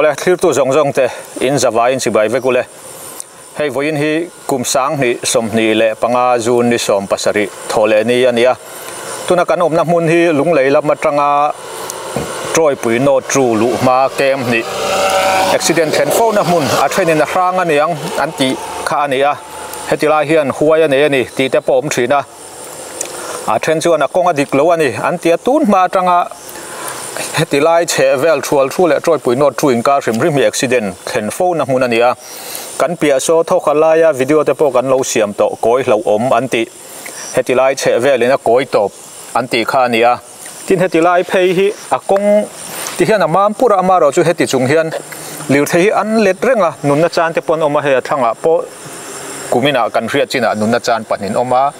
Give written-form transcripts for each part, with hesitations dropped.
Awle, thlirtu zawng zawng te in zavaiin chibai vek ule. Hei vawiin hi kum 2025 June ni 17 thawhleh ni a ni a. Tuna kan awmna hmun hi Lunglei lam atanga Trawipui North Tru luh hma kem hnih accident thlen fona hmun a thenin a hrang a niang an tih kha a ni a. Heti lai hian huai a nei a ni tih te pawh awm thin a. A then chuan a kawng a dik lo a ni an ti a, tun hma atanga heti lai chheh vel thual thu leh Trawipui North Tru inkar hrim hrim hi accident thlen fo na hmun a ni a. Kan piah saw thawkha laia video te pawh kan lo siam tawh kawi hlauhawm an tih heti lai chheh velin a kawi tawp an tih kha a ni a. Tin heti lai phei hi a kawng ti hian a mam pur a, amaherawh chu heti chung hian lirthei hi an let reng a, nunna chan te pawh an awm a, hei a thlangah pawh kuminah kan hriat chinah nunna chan pahnih an awm a,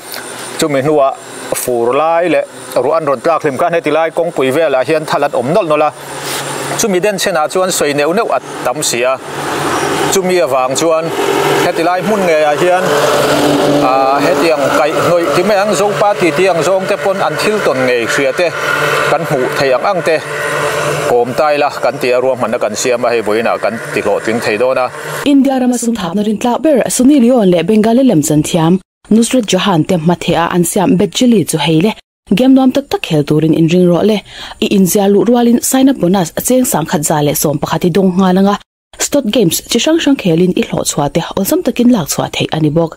chumi hnuah fur lai leh ruah an rawn tlak hlim khan heti lai kawngpui velah hian thal an awm nawlh nawlh a, chumi den chhenah chuan sawi neuh neuh a tam si a, chumi avang chuan heti lai hmun ngeiah hian ah hetiang kaih hnawih ti mai ang Zopa ti tih ang zawng te pawn an thil tawn ngei hria te kan hmuh theih ang ang te kawm tai la kan tih a ruahmanna kan siam a, hei vawiinah kan ti hlawhtling thei dawn a. India rama sumthakna rintlak ber Sunny Leone leh Bengali lemchan thiam Nusrat Jahan te hmatheh a an siam Bejjili chu hei le. Game nuam tak tak khel turin inring rawh le. I inzia luh rualin sign up bonus a cheng 1111 i dawng nghal anga Stot games chi hrang hrang khelin i hlawh chhuah te awlsam takin lak chhuah theih a ni bawk.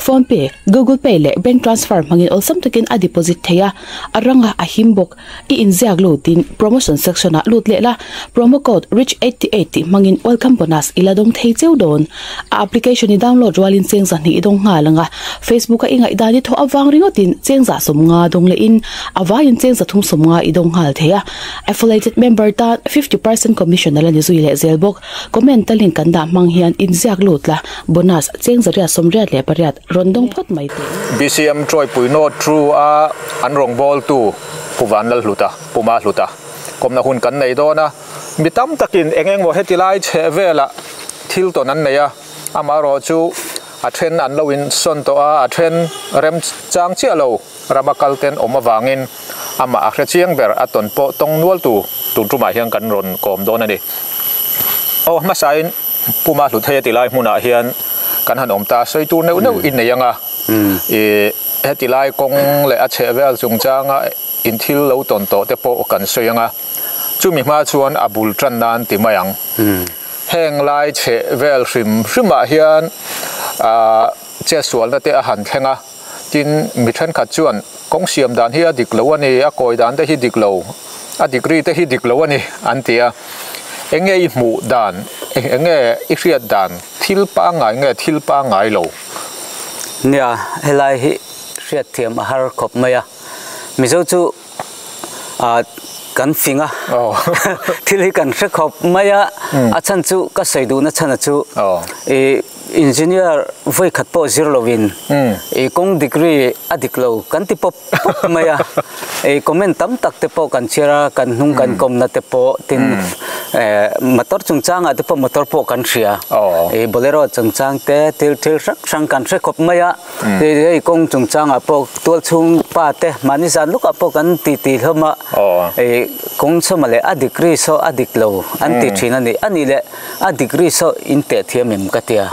Phone pay, Google Pay leh bank transfer hmangin awlsam takin a deposit theih a, a ranga a him bawk. I inziak lutin promotion section ah lut leh la, promo code rich88 tih hmangin welcome bonus i la dawng thei cheu dawn. A application i download rualin cheng 200 i dawng nghal ang a, Facebook a i ngaihdan i thawh avang ringawtin cheng 150 dawng lehin a vaiin cheng 350 i dawng nghal thei a. Affiliated member tan 50% commission a la ni zui leh zel bawk. Comment a link kan dah hmang hian inziak lut la, bonus cheng 188 rawn dawng phawt mai teh. BCM Trawipui North Tru a an rawngbawltu Pu Vanlalhluta, Pu Mahluta kawmna hun kan nei dawn a. Mi tam takin eng engmaw heti lai chheh velah thil tawn an nei a, amaherawh chu a then an lo insawn tawh a, a then rem chang chiah lo rama kal ten awm avangin amah a hre chiang ber a tawn pawh tawng nual tu tun tumah hian kan rawn kawm dawn a ni. Aw hmasain Pu Mahlut hei heti lai hmunah hian kan han awm ta, sawi tur neuh neuh i nei ang a, ih heti lai kawng leh a chheh vel chungchanga in thil lo tawn tawh te pawh kan sawi ang a. Chumi hma chuan a bul tan nan ti mai ang. Heng lai chheh vel hrim hrimah hian ah chetsualna te a han thleng a, tin mi thenkhat chuan kawng siam dan hi a dik lo a ni, a kawi dan te hi dik lo, a degree te hi dik lo a ni an ti a. Eng nge i hmuh dan, eng nge i hriat dan, thil pangngai nge thil pangngai lo? Nia, helai hi hriatthiam a har khawp mai a, Mizo chu ah kan fing a thil hi kan hre khawp mai a a chhan chu ka sawi duhna chhan a chu ih engineer vawi khat pawh zir lovin ih kawng degree a dik lo kan ti pawp pawp mai a ih comment tam tak te pawh kan chhiar a kan hnung kan kawmna te pawh tin eh motor chungchangah te pawh motor pawh kan hria ih bolero chungchang te thil thil hrang hrang kan hre khawp mai a. Hei kawng chungchangah pawh tual chhung pa te mahni zan lukah pawh kan ti ti hlawm a, hei kawng chhawma leh a degree saw a dik lo an ti thin a ni, a nih leh a degree saw in teh thiam em ka tia.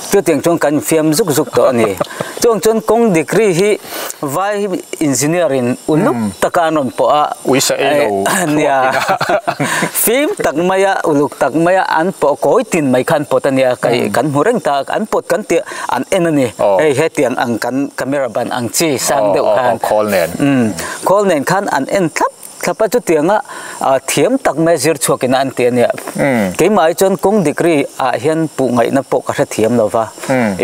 Chutiang chuan kan infiam zuk zuk tawh a ni. Chuang chuan kawng degree hi vai engineer in uluk taka an rawn pawh a, Uisa ei lo nia fim tak maia uluk tak maia an pawh kawi tin mai kha an pawt a nia, kan hmu reng ta an pawt kan tih an en a ni hei hetiang ang kan camera ban ang chi sang deuh khan khawl nen khawl nen khan an en thlap thlap a chutianga thiam tak mai zir chhuakin an ti a nia keimah hi chuan kawng degree ah hian puh ngaihna pawh ka hrethiam lo va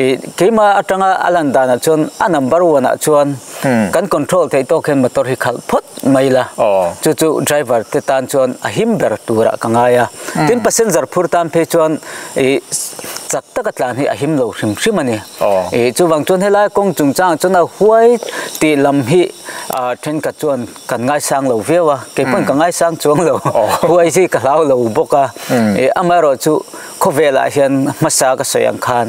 ih keimah atanga a lan danah chuan a number one ah chuan kan control theih tawk hian motor hi khalh phawt mai la chu chu driver te tan chuan a him ber turah ka ngai a tin passenger phur tan phei chuan ih chak taka tlan hi a him lo hrim hrim a ni. Ih chuvang chuan helai kawng chungchangah chuan a huai tih lam hi ah thenkhat chuan kan ngaisang lo viau a, kei pawn ka ngaisang chuang lo, huai hi ka hlau lo bawk a, ih amaherawh chu khawvelah hian hmasa ka sawi ang khan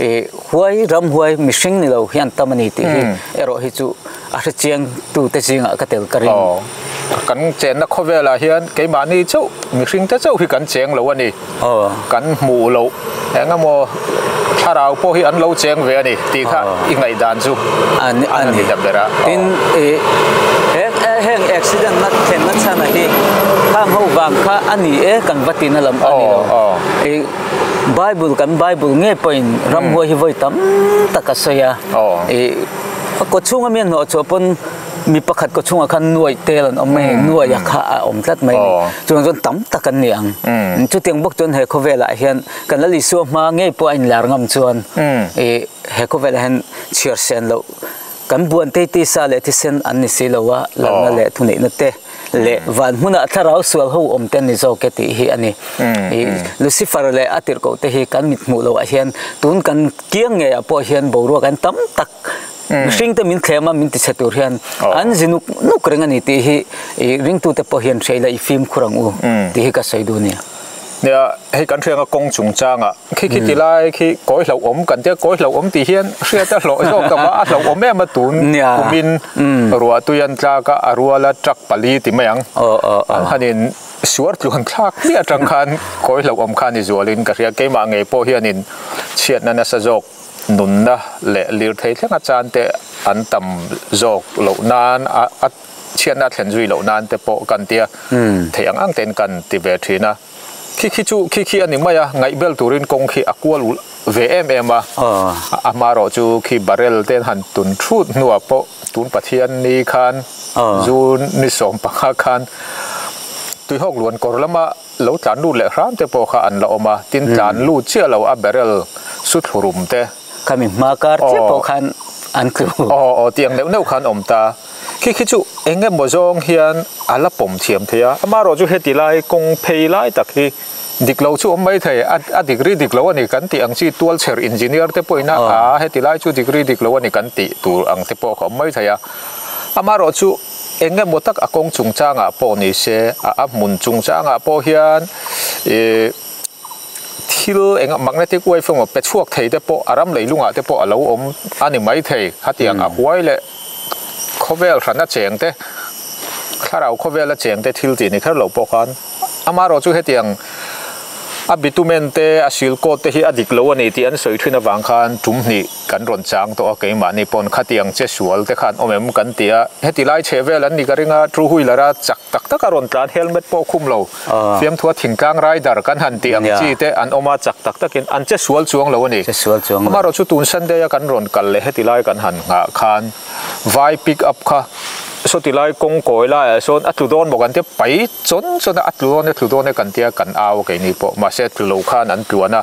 ih huai ram huai mihring ni lo hian tam a ni tih hi erawh hi chu a hrechiang tute zingah ka tel ka ring. Kan chenna khawvelah hian keimahni chauh, mihringte chauh hi kan cheng lo a ni. Kan hmuh loh eng emaw thlarau pawh hi an lo cheng ve a ni tih kha i ngaihdan chu a ni ta ber a. Tin, heng accident na thlenna chhana hi khang ho vang kha a ni e kan va tina lam a ni lo. Bible kan Bible nge pawhin ramhuai hi vawi tam tak a sawi a. Kaw chhunga mi an hnawh chhuah pawn Mi pakhat kaw chungah khan nuaih tel an awm mai, nuaih a kha a awm tlat mai a ni. Chuvang chuan tam tak an ni ang. Chutiang bawk chuan he khawvelah hian kan Lal Isua hma ngei pawh a inlar ngam chuan i he khawvelah hian chhiar sen loh kan buan tei tisa leh thisen an ni si lo a, lalna leh thuneihna te leh van hmunah thlarau sual ho awm te an ni zawk e tih hi a ni. I Lucifer leh a tirhkoh te hi kan mit hmuh loh ah hian tun kan kiang ngeiah pawh hian boruak an tam tak Mihring te min thlem a min ti chhe tur hian an zi nuk nuk reng a ni tih hi i ringtute pawh hian hria ila i fimkhur ang u tih hi ka sawi duh a ni. Nia, hei kan hriang a kawng chungchangah khi khi ti lai khi kawi hlauhawm kan tia kawi hlauhawm tih hian hriat a hlawh zawk ta a hlauhawm em a tun kumin ruah tui an tlak a a ruala truck pali ti mai ang an hanin suar tluan thlak hmiah atang khan kawi hlauhawm kha ni zualin ka hria keimah ngei pawh hianin chhiatna nasa zawk Nunna leh lirthei thlenga chan te an tam zawk loh nan a chhiatna a thlen zui loh nan te pawh kan tia theih ang ang tein kan ti ve thin a. Khi khi chu khi khi a ni mai a, ngaihbel turin kawng khi a kual ulh ve em em a. A hmarawh chu khi barrel te an han tun thut hnuah pawh tun Pathian ni khan zu ni 15 khan tuihawk luan kawr lama Lo tlan lut leh hram te pawh kha an la awm a, tin tlan lut chiah lo a barrel su thlurum te. Khami hma kar chiah pawh khan an tlu. Aw aw tiang neuh neuh khan awm ta. Khi khi chu eng emaw zawng hian a la pawm thiam thei a, amaherawh chu heti lai kawng phei lai tak hi dik lo chu awm mai thei, a degree dik lo a ni kan tih ang chi tualchher engineer te pawhin a a heti lai chu degree dik lo a ni kan tih tur ang te pawh kha awm mai thei a, amaherawh chu. Eng emaw tak a kawng chungchangah pawh ni se, a a hmun chungchangah pawh hian ih thil eng magnetic wave emaw pe chhuak thei te pawh a ram leilungah te pawh a lo awm a ni maithei. Khatiang a huai leh khawvel hrana cheng te, thlarau khawvela cheng te thil tih ni kher lo pawh khan Amaherawh chu hetiang a bitumen te, a sil coat te hi a dik lo a ni tih an sawi thin avang khan tum hnih kan rawn chang tawh a, keimahni pawn khatiang che sual te khan awm em kan ti a, heti lai chhe vel an ni ka ring a, two wheeler a chak tak tak a rawn tlan helmet pawh khum lo, fiamthua thingtlang rider kan han tih ang chi te an awm a, chak tak takin an che sual chuang lo a ni. Amaherawh chu tun Sunday a kan rawn kal leh heti lai kan han nghah khan vai pick up kha sawti lai kawng kawi laiah sawn a tlu dawn maw kan tia pai chawn chawn a a tlu dawn e tlu dawn e kan tia kan au keini pawh mahse tlu lo khan an tluan a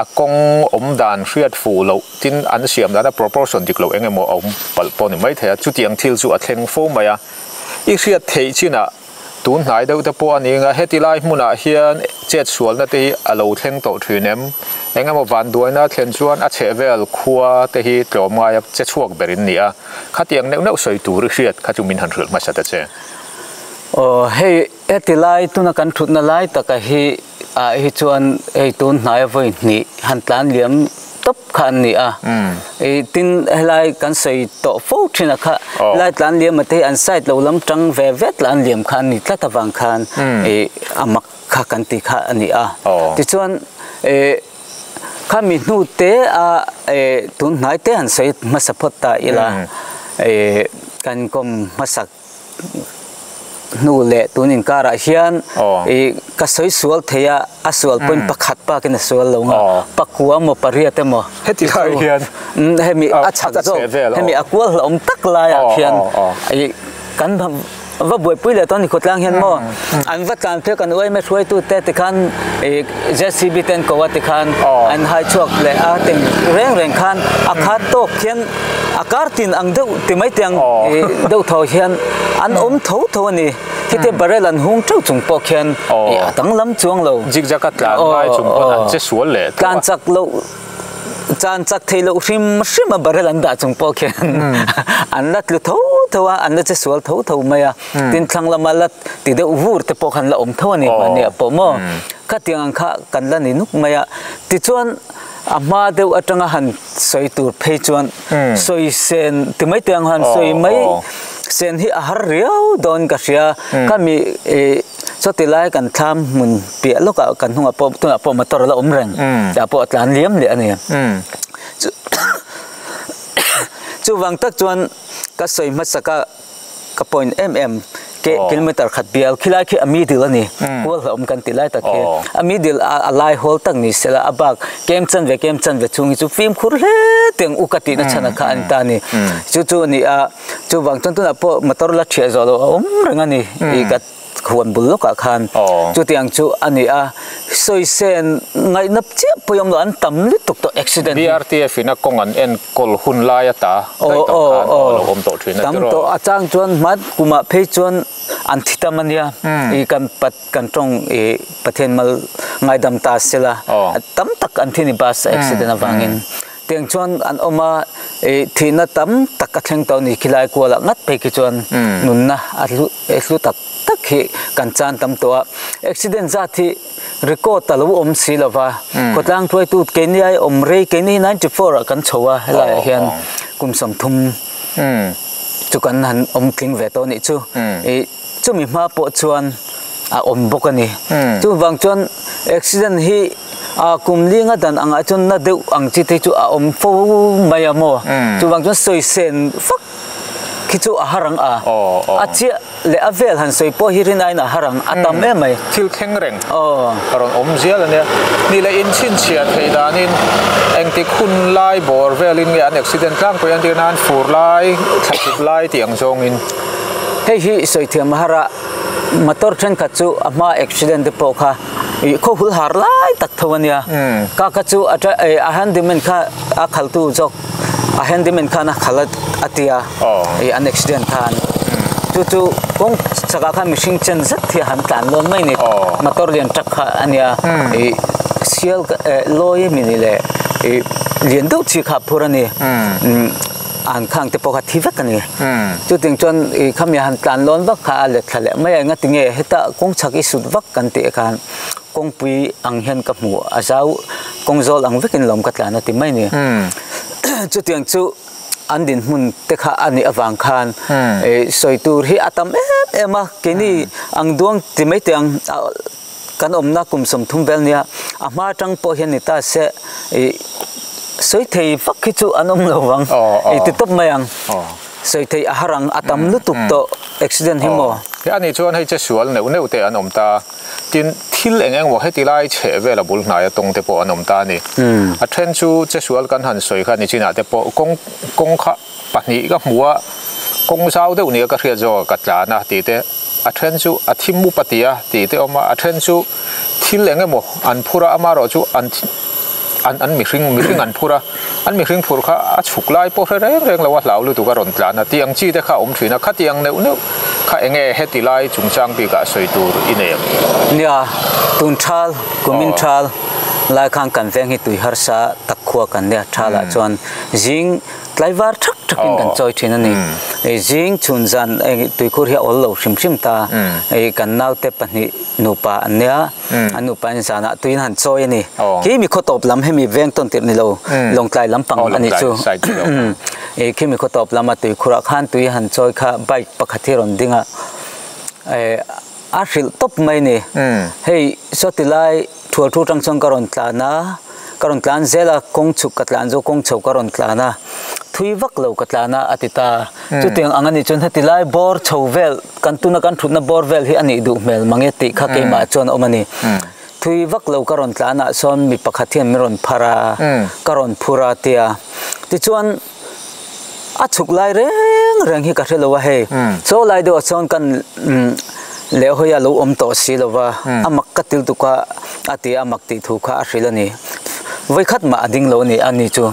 a kawng awm dan hriat fuh loh tin an siam dan a proportion dik loh eng emaw a awm palh pawh ni maithei a chutiang thil chu a thleng fo mai a i hriat theih chinah Tun hnai deuh te pawh a ni ang a, heti lai hmunah hian chet sualna te hi a lo thleng tawh thin em? Eng emaw vanduaina thlen chuan a chhehvel khua te hi tlawm ngaia che chhuak ber in ni a, khatiang neuh neuh sawi tur i hriat kha chu min han hrilh hmasa ta che. Aw hei heti lai tuna kan thutna lai taka hi ah hi chuan hei tun hnaia vawi hnih han tlan liam tawp kha an ni a i tin helai kan sawi tawh fo thin a kha helai tlan liam a te hi an side lo lam tang ve ve tlan liam kha an ni tlat avang khan i a mak kha kan ti kha a ni a tichuan i khami hnu te a i tun hnai te han sawi hmasa phawt ta ila i kan kawm hmasak hnu leh tun inkarah hian i ka sawi sual thei a a sual pawhin pakhat bakin a sual lo nga pakua emaw pariat emaw heti lai hian hemi a chhak zawk hemi a kual hlauhawm tak laiah khian i kan va buaipui leh tawn ni khawtlang hian maw an va tlan phei kan uaime hruaitu te tikhan i JCB te an ko a tikhan an hai chhuak leh a teng reng reng khan a khat tawk khian A kar tin ang deuh ti mai te ang deuh tho hian an awm tho tho a ni. Khite barrel an hung teuh chung pawh khian a danglam chuang lo. Zigzag a tlan lai chung pawn an che sual leh tho a. Tlan chak loh chan chak thei loh hrim hrim a barrel an dah chung pawh khian an la tlu tho tho a, an la che sual tho tho mai a. Tin thlang lama la ti deuh vur te pawh khan la awm tho a ni mahni ah pawh maw. Khatiang ang kha kan la ni nuk mai a. Tichuan A hma deuh atanga han sawi tur phei chuan sawi sen ti mai te ang han sawi mai. sen hi a har riau dawn ka hria khami chawti lai kan thlam hmun piah lawkah kan hnungah pawh tunah pawh motor a la awm reng tah pawh a tlan liam leh a ni chuvang tak chuan ka sawi hmasak a. Ka point em em ke kilometer khat bial khilai khi a middle a ni kual hlauhawm kan tih lai tak khi a middle a lai hawl tak ni sela a bak kem chan ve kem chan ve chhung hi chu fimkhur hle teng u ka tihna chhan a kha an ta a ni chu chu a ni a chuvang chuan tunah pawh motor la thiah zawh loh a awm reng a ni tih ka huan bul lawkah khan chutiang chu a ni a sawisen ngaihna chiah pawh awm lo an tam lutuk tawh accident hi. BRTF in a kawng an enkawl hun lai ata daih tawh khan aw lo awm tawh thin a tiraw. Tam tawh a chang chuan hmat kumah phei chuan an thi tam a nia i kan pat kan tawng i Pathian mal ngaidam ta sela tam tak an thi ni bus accident avangin. Tiang chuan an awm a, i thihna tam tak a thleng tawh a ni. Khilai kualah ngat phei khi chuan nunna a hlu hlu tak tak hi kan chan tam tawh a. Accident zat hi record a lo awm si lo va, khawtlang hruaitu keini ai awm rei, keini hi 94 ah kan chho a, helaiah hian kum 30 chu kan han awm tling ve tawh a nih chu. I chumi hma pawh chuan a awm bawk a ni. Chuvang chuan accident hi a kum linga dan angah chuan na deuh ang chi te chu a awm fo mai a maw? Chuvang chuan sawi sen fak khi chu a har ang a, a chiah leh a vel han sawi pawh hi rin aiin a har ang, a tam em mai. Thil thleng reng a rawn awm zial a nia. Ni leh inchhinchhiah theih danin engtik hun lai bawr velin nge an accident tlangpui an tih nan fur lai, thlachip lai tih ang zawngin. Hei hi sawi thiam a har a, motor thenkhat chu a hma accident te pawh kha ih khaw hul har lai tak tho a nia. Ka kha chu a a handyman kha a khaltu zawk a handyman khan a khal a tia ih an accident khan chu chu kawng chakah khan mihring chen zet hi a han tlan lawn mai a ni. Motor lian truck kha a nia ih sial lawi a mi ni le ih lian deuh chi kha a phur a ni. An khang te pawh kha thi vek a ni. Chuting chuan i khami han tlan lawn vak kha a let thla leh mai a, engati nge heta kawng chhak i sut vak kan tih khan kawngpui ang hian ka hmu a zau kawng zawl ang vekin lawm ka tlan a ti mai ni. Chutiang chu an dinhmun te kha a nih avang khan i sawi tur hi a tam em em a, keini ang duang ti mai teh ang Kan awmna kum 30 vel nia, a hma atang pawh hian ni ta se i sawi thei vak hi chu an awm lo vang i ti tawp mai ang. Sawi thei a har ang, a tam lutuk tawh accident hi maw. He ani chuan hei che sual neuh neuh te an awm ta, tin thil eng eng maw heti lai chheh vel a bul hnai a tawng te pawh an awm ta a ni. A then chu che sual kan han sawi kha nichinah te pawh kawng kawng kha pahnih ka hmu a, kawng zau deuh nia ka hriat zawk a ka tlan a tih te, a then chu a thi mup a ti a tih te awm a, a then chu thil eng emaw an phur a, amaherawh chu an an an mihring mihring an phur a, an mihring phur kha a chhuk lai pawh hre reng reng lo a hlau lutuk a rawn tlan a tih ang chi te kha a awm thin a, khati ang neuh neuh kha eng nge heti lai chungchang bikah sawi tur i nei ang? Nia, tun thal, kumin thal lai khan kan veng hi tui harsa tak khua kan nia, thalah chuan zing Tlaivar thak thakin kan chawi thin a ni. Zing chhun zan tuikhur hi a awl lo hrim hrim ta. Kan naute pahnih nupa an nia, an nupa in zanah tuiin han chawi a ni. Khi mi khaw tawp lam hemi veng tawn tirh ni lo, Lawngtlai lampang a nih chu. Khi mi khaw tawp lama tuikhurah khan tui han chawi kha bike pakhat hi rawn ding a, a hrilh tawp mai a ni. Hei sawti lai Thual thu tang chuan ka rawn tlan a, ka rawn tlan zel a, kawng chhuk ka tlan chu kawng chho ka rawn tlan a, thui vak lo ka tlan a a ti ta. Chutiang ang a nih chuan heti lai bawr chho vel, kan tuna kan thutna bawr vel hi a nih duh hmel mang e tih kha keimah chuan a awm a ni. Thui vak lo ka rawn tlan ah sawn mi pakhat hian min rawn phar a, ka rawn phur a tia. Tichuan a chhuk lai reng reng hi ka hre lo a hei chaw lai deuh ah chuan kan leh hawi a lo awm tawh si lo va a mak ka til tuk a a ti a mak tih thu kha a hrilh a ni vawikhat mah a ding lo a ni a ni chu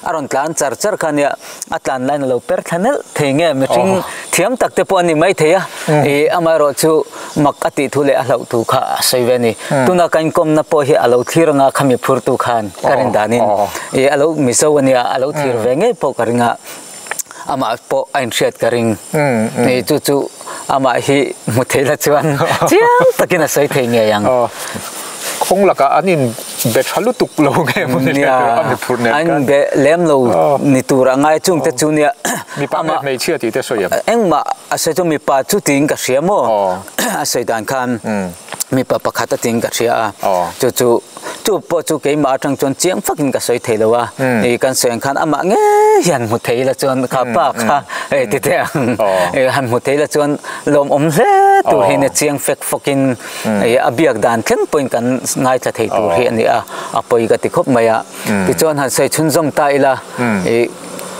a rawn tlan char char kha nia a tlan laiin a lo per thla nelh thei nge mihring thiam tak te pawh a ni maithei a ih amaherawh chu mak a tih thu leh a hlauh thu kha a sawi ve a ni. Tuna kan inkawmna pawh hi a lo thlir anga khami phurtu khan ka rin danin ih a lo Mizo a nia a lo thlir ve ngei pawh ka ring a, amah pawh a inhriat ka ring. Ih chu chu amah hi hmu thei la chuan chiang takin a sawi thei ngei ang. Kawng lakah an in be tha lutuk lo nge maw ni le a mi phurh nen khan an be lem lo ni tur a ngai chung te chu nia mipa nge hmeichhia tih te sawi em engmah a sawi chu mipa chu tiin ka hria maw a sawi dan khan mipa pakhat a tiin ka hria a chu chu chu pawh chu keimah atang chuan chiang fakin ka sawi thei lo a i kan sawi ang khan amah ngei hian hmu thei la chuan kha pa kha hei ti teh ang han hmu thei la chuan lawmawm hle tur hi nia chiang fek fawkin a biak dan thleng pawhin kan ngaithla thei tur hi a ni a, a pawi ka ti khawp mai a. Tichuan han sawi chhunzawm ta ila i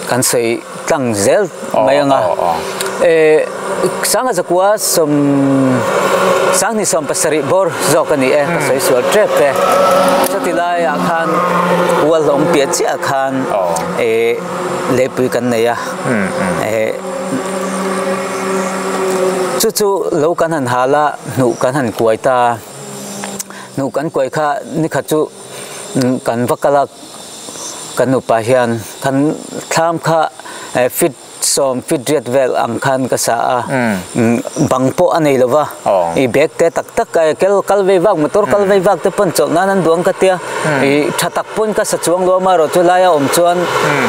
kan sawi tlang zel mai ang a. Sanga zakua sawm Sanghnih 70 bawr zawk a ni e, ka sawi sual tep e. Chuti laiah khan Ual awm piah chiah khan leipui kan nei a. Chu chu lo kan han hal a, hnuh kan han kuai ta a, hnuh kan kuai kha nikhat chu kan va kal a, kan nupa hian kan thlam kha fit sawm fit riat vel ang khan ka sa a, bang pawh a nei lo va, i bag te tak tak kel kal vei vak motor kal vei vak te pawn chawlh nan an duang ka tia, i tha tak pawn ka sa chuang lo a marawh chu laia awm chuan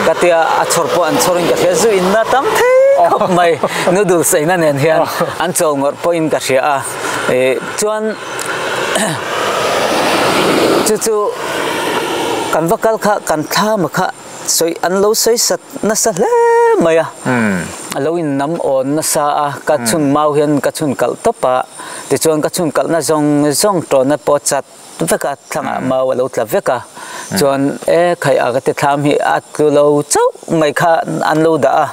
ka tia a chhawr pawh an chhawr in ka hria zu in na tam thei khawp mai noodles eina nen hian an chawl ngawrh pawhin ka hria a i chuan chu chu kan va kal kha kan thlama kha sawi an lo sawi sat nasa hle mai a a lo in nam awn nasa a ka chhun mau hian ka chhun kalh tawp a tichuan ka chhun kalhna zawng zawng tawna pawh chat vek a thlangah mau a lo tla vek a chuan e khai a ka ti thlam hi a tlu lo chauh mai kha an lo dah a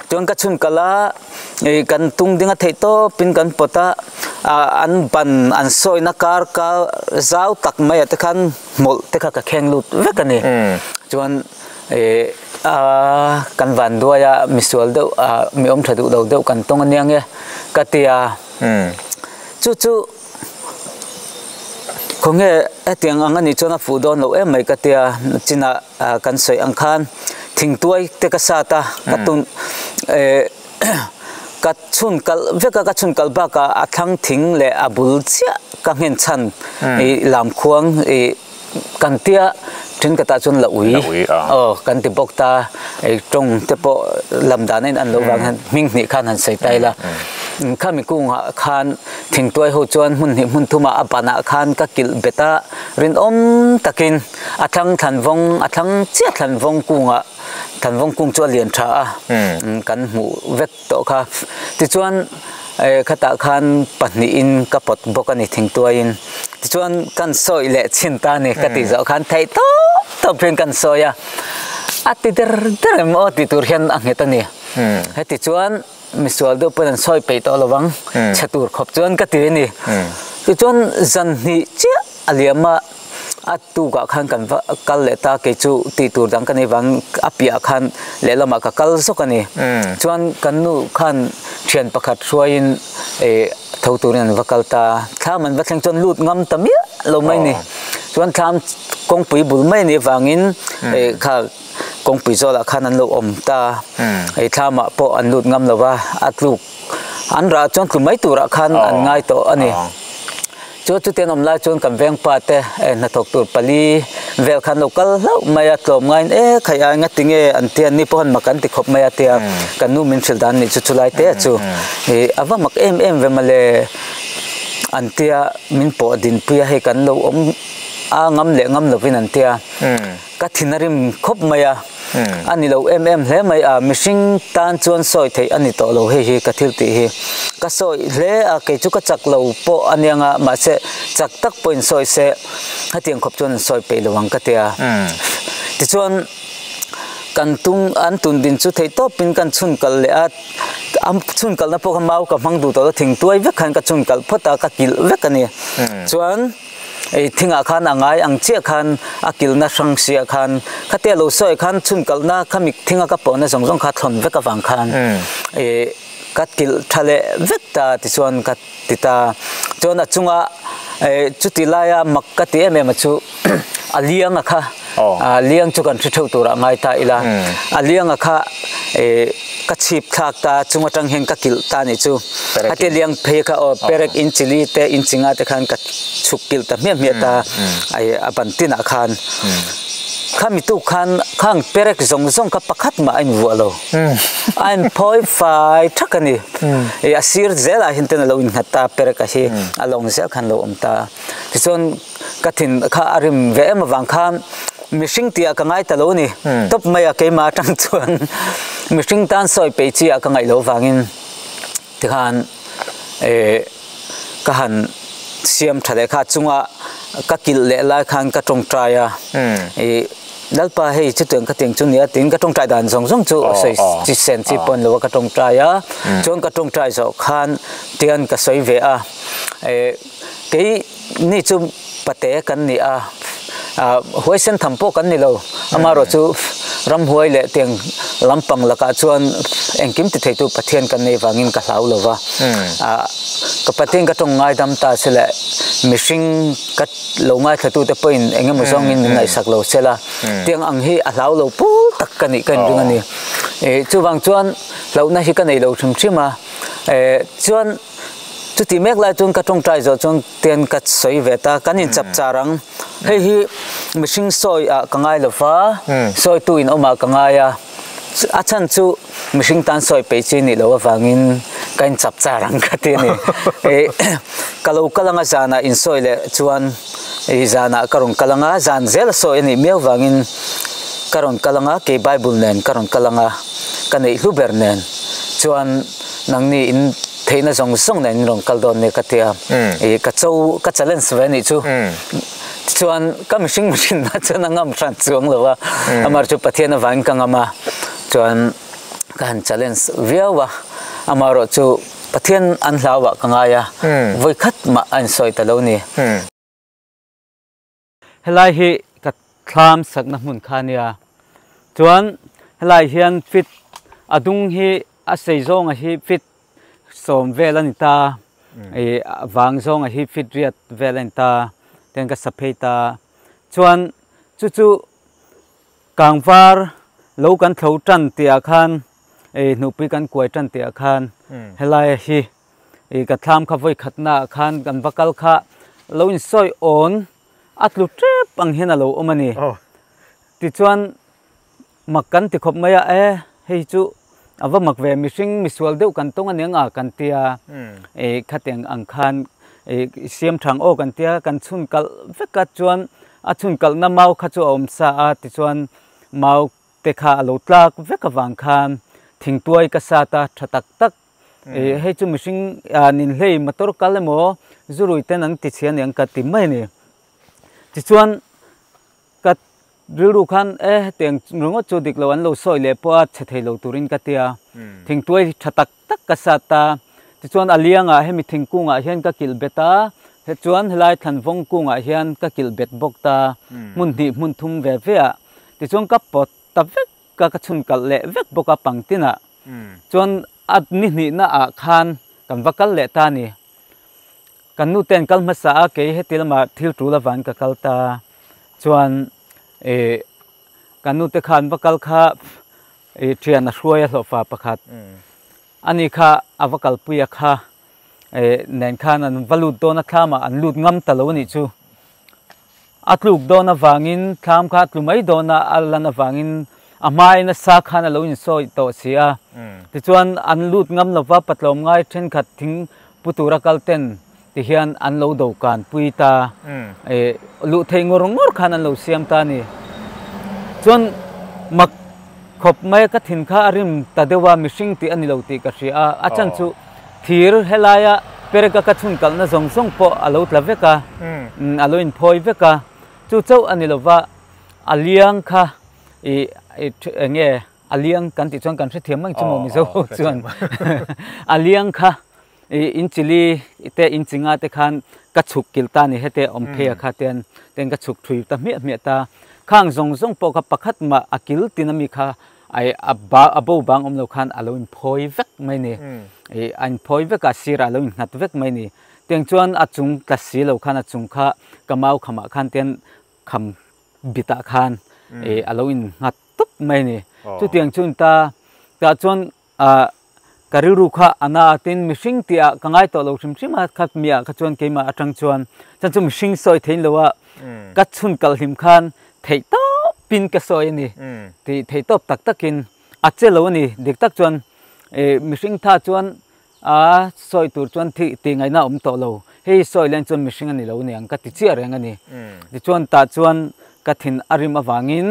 chuan ka chhun kalh a i kan tung ding a theih tawpin kan pawt a an ban an sawina kar kar zau tak mai ah te khan hmawlh te kha ka kheng lut vek a ni chuan i a kan van duai a misual deuh a mi awm tha duh lo deuh kan tawng ania nge ka ti a chu chu. Khawnge hetiang ang anih chuan a fuh dawn loh em mai ka tia chinah kan sawi ang khan thingtuai te ka sat a ka tun eh ka chhun kalh vek a ka chhun kalh bakah a thlang thing leh a bul chiah ka nghen chhan ih lamkhuang ih kan tia thenkhatah chuan la ui aw kan ti bawk ta ei tawng te pawh lam dan a in an loh vang hian hming hnih khan han sawi ta ila khami kungah khan thingtuai ho chuan hmun hnih hmun thumah a banah khan ka kilh bet a rinawm takin a thlang thlan vawng a thlang chiah thlan vawng kungah thlan vawng kung chu a lian tha a kan hmuh vek tawh kha tichuan khatah khan pahnihin ka pawt bawk a ni thingtuaiin tichuan kan sawi leh chhin ta a ni ka tih zawh khan theih tawp tawp hian kan sawi a a ti der der em aw tih tur hian a nghet a ni heti chuan misual deuh pawn an sawi peih tawh lo vang chhe tur khawp chuan ka ti a ni tichuan zan hnih chiah a liam a. A tukah khan kan va kal leh ta kei chu tih tur dang ka nei vang a piah khan lehlamah ka kal zawk a ni. Chuan kan nu khan thian pakhat hruaiin eh tho turin an va kal ta. Thlam an va thleng chuan lut ngam ta miah lo mai ni. Chuan thlam kawngpui bul mai a nih vangin eh kha kawngpui zawlah khan an lo awm ta. Hei thlamah pawh an lut ngam lo va, a tluk an rah chuan tlu mai turah khan an ngai tawh a ni. Chu chutiang awm lai chuan kan veng pa te hnathawk tur pali vel khan lo kal hlauh mai a, tlawm ngaiin e khai a enga tinge an tia ni pawh han mak an ti khawp mai a tia kan nu min hrilh dan nih chu chulai te chu ih a va mak em em ve mawle an tia min pawh dinpui a hei kan lo awm a ngam leh ngam lovin an tia. Ka thin a rim khawp mai a, a ni lo em em hle mai a, mihring tan chuan sawi theih a ni tawh lo hei hi ka thil tih hi. Ka sawi hle a, kei chu ka chak lo pawh a nia nga, mahse chak tak pawhin sawi se hetiang khawp chuan an sawi peih lo ang ka ti a. Tichuan kan tung an tun din chu theih tawpin kan chhun kal leh a, a chhun kalna pawh kha mau ka hmang duh tawh lo, thingtuai vek khan ka chhun kalh phawt a, ka kilh vek a ni. Chuan. Ei thingah khan a ngai ang chiah khan a kilhna hrang siah khan khatia lo sawi khan chhun kalhna khami thinga ka pawhna zawng zawng kha thlawn vek avang khan ih ka kilh tha leh vek ta tichuan ka ti ta chuan a chunga ih chuti laia mak ka ti em em a chu a lianga kha. Liang chu kan hre theuh turah ngai ta ila. A lianga kha ka chhip thlak ta chung atang hian ka kilh ta nih chu. Hati liang phei kha aw perek in chili te in chinga te khan ka chhuk kilh ta hmiah hmiah ta a ban tinah khan. Khami tuk khan khang perek zawng zawng kha pakhat mah a invuah lo. A inphawi fai thak a ni. A sir zelah hian ten a lo innghat ta perek a hi a lawng zel khan lo awm ta. Tichuan ka thin kha a rim ve em avang khan mihring tih ah ka ngai ta lo a ni. Tawp mai a keimah atang chuan mihring tan sawi peih chi ah ka ngaih loh avangin tikhan ka han siam tha leh kha chunga ka kilh leh lai khan ka tawngtai a ih Lalpa hei chutiang ka tiang chu nia tiin ka tawngtai dan zawng zawng chu sawi chi sen chi pawn lo a ka tawngtai a chuan ka tawngtai zawh khan tian ka sawi ve a ih kei ni chu pate kan ni a huaisen tham pawh kan ni lo amaherawh chu ramhuai leh tiang lampang lakah chuan engkim ti theitu Pathian kan nei vangin ka hlau lo va ka Pathian ka tawng ngaidam ta se leh mihring ka lo ngaithlatute pawhin eng emaw zawngin min ngaihsak lo se la tiang ang hi a hlau lo pul tak ka nih ka inring a ni chuvang chuan hlauhna hi ka nei lo hrim hrim a chuan chuti mek lai chuan ka tawngtai zawh chuan Tian ka sawi ve ta, kan inchap char ang. Hei hi mihring sawi ah ka ngai lo va, sawitu in awm ah ka ngai a. A chhan chu mihring tan sawi peih chi nih loh avangin ka inchap char ang ka ti a ni. Ka lo kal anga zanah insawi leh chuan i zanah ka rawn kal anga, zan zel a sawi a nih miau vangin ka rawn kal anga, kei Bible nen ka rawn kal anga, ka neih hlu ber nen chuan nangni in theihna zawng zawng nen in rawn kal dawn nia ka ti a, ih ka cho ka challenge ve anih chu. Tichuan ka mihring mihrin na chuan a ngam hran chuang lo a, amah chu Pathian avangin ka ngam a, chuan ka han challenge viau a, amaherawh chu Pathian an hlau ah ka ngai a, vawikhat mah a insawi ta lo ni. Helai hi ka thlam sakna hmun kha a nia. Chuan helai hian fit a dung hi a sei zawnga hi fit sawm vel a ni ta, ih a vang zawnga hi fit riat vel a ni ta, ten ka sa phei ta. Chuan chu chu kangvar lo kan thlo tan tih ah khan ih hnupui kan kuai tan tih ah khan helai hi Ih ka thlam kha vawi khatna ah khan kan va kal kha lo insawi awn a tlu tep ang hian a lo awm a ni. Tichuan mak kan ti khawp mai a, e hei chu a va mak ve mihring misual deuh kan tawng aniang a kan tia ih khatiang ang khan ih siam thang aw kan tia kan chhun kalh vek a chuan a chhun kalhna mau kha chu a awm sa a tichuan mau te kha a lo tlak vek avang khan thingtuai ka sat a tha tak tak Ih hei chu mihring nin hlei motor kal emaw zurui ten an ti chhia aniang ka ti mai a ni. Tichuan ka rilru khan e hetiang ringawt chu dik lo an lo sawi leh pawh a chhe thei lo turin ka ti a. Thingtuai tha tak tak ka sat a, tichuan a liangah hemi thingkungah hian ka kilh bet a, hechuan helai thlanvawng kungah hian ka kilh bet bawk ta, hmun hnih hmun thum ve ve ah. Tichuan ka pawt ta vek ka ka chhun kalh leh vek bawk a pangtinah. Chuan a ni hnihna ah khan kan va kal leh ta a ni. Kan nu ten kal hmasa a kei heti lamah thil tul avangin ka kal ta. Chuan ih kan nu te khan va kal kha ih thian a hruai a hlawhfa pakhat. Ani kha a va kalpui a kha ih nen khan an va lut dawn a thlamah an lut ngam ta lo a nih chu. A tluk dawn avangin thlam kha a tlu mai dawn a, a lan avangin a hmain a sa khan a lo insawi tawh si a. Tichuan an lut ngam lova patlawm ngai thenkhat thing pu tura kal ten ti hian an lo do kan pui ta. Luh theih ngawr ngawr khan an lo siam ta a ni. Chuan mak khawp mai ka thin kha a rim ta deuh a, mihring tih a ni lo tih ka hria a, a chan chu Thir helaia pereka ka chhun kalhna zawng zawng pawh a lo tla vek a, a lo inphawi vek a, chu chauh a ni lova a liang kha ih eng nge a liang kan tih chuan kan hrethiam mang chu maw Mizo ho chuan a liang kha ih in chili te in chinga te khan ka chhuk kilh ta a ni hete awm phei a kha ten ten ka chhuk thui ta hmiah hmiah ta khang zawng zawng pawh kha pakhat mah a kil tin ami kha Ai a ba a bo bang awm lo khan a lo inphawi vek mai ni. I a inphawi vek a sirah a lo innghat vek mai ni. Tiang chuan a chung tla si lo khan a chung kha ka mau khamah khan tian kham bitah khan a lo in nghat tawp mai a ni. Chutiang chu ta tah chuan ka rilru kha a na a tin mihring tih ah ka ngai tawh lo hrim hrim a kha mi ah kha chuan keimah atang chuan chan chu mihring sawi thein lo a ka chhun kal hlim khan theih tawp in ka sawi a ni tih theih tawp tak tak in a che lo a ni dik tak chuan mihring tha chuan A sawi tur chuan thih tih ngaihna a awm tawh lo. Hei sawi leng chuan mihring a ni lo niang ka ti chiah reng a ni. Tichuan tah chuan ka thin a rim avangin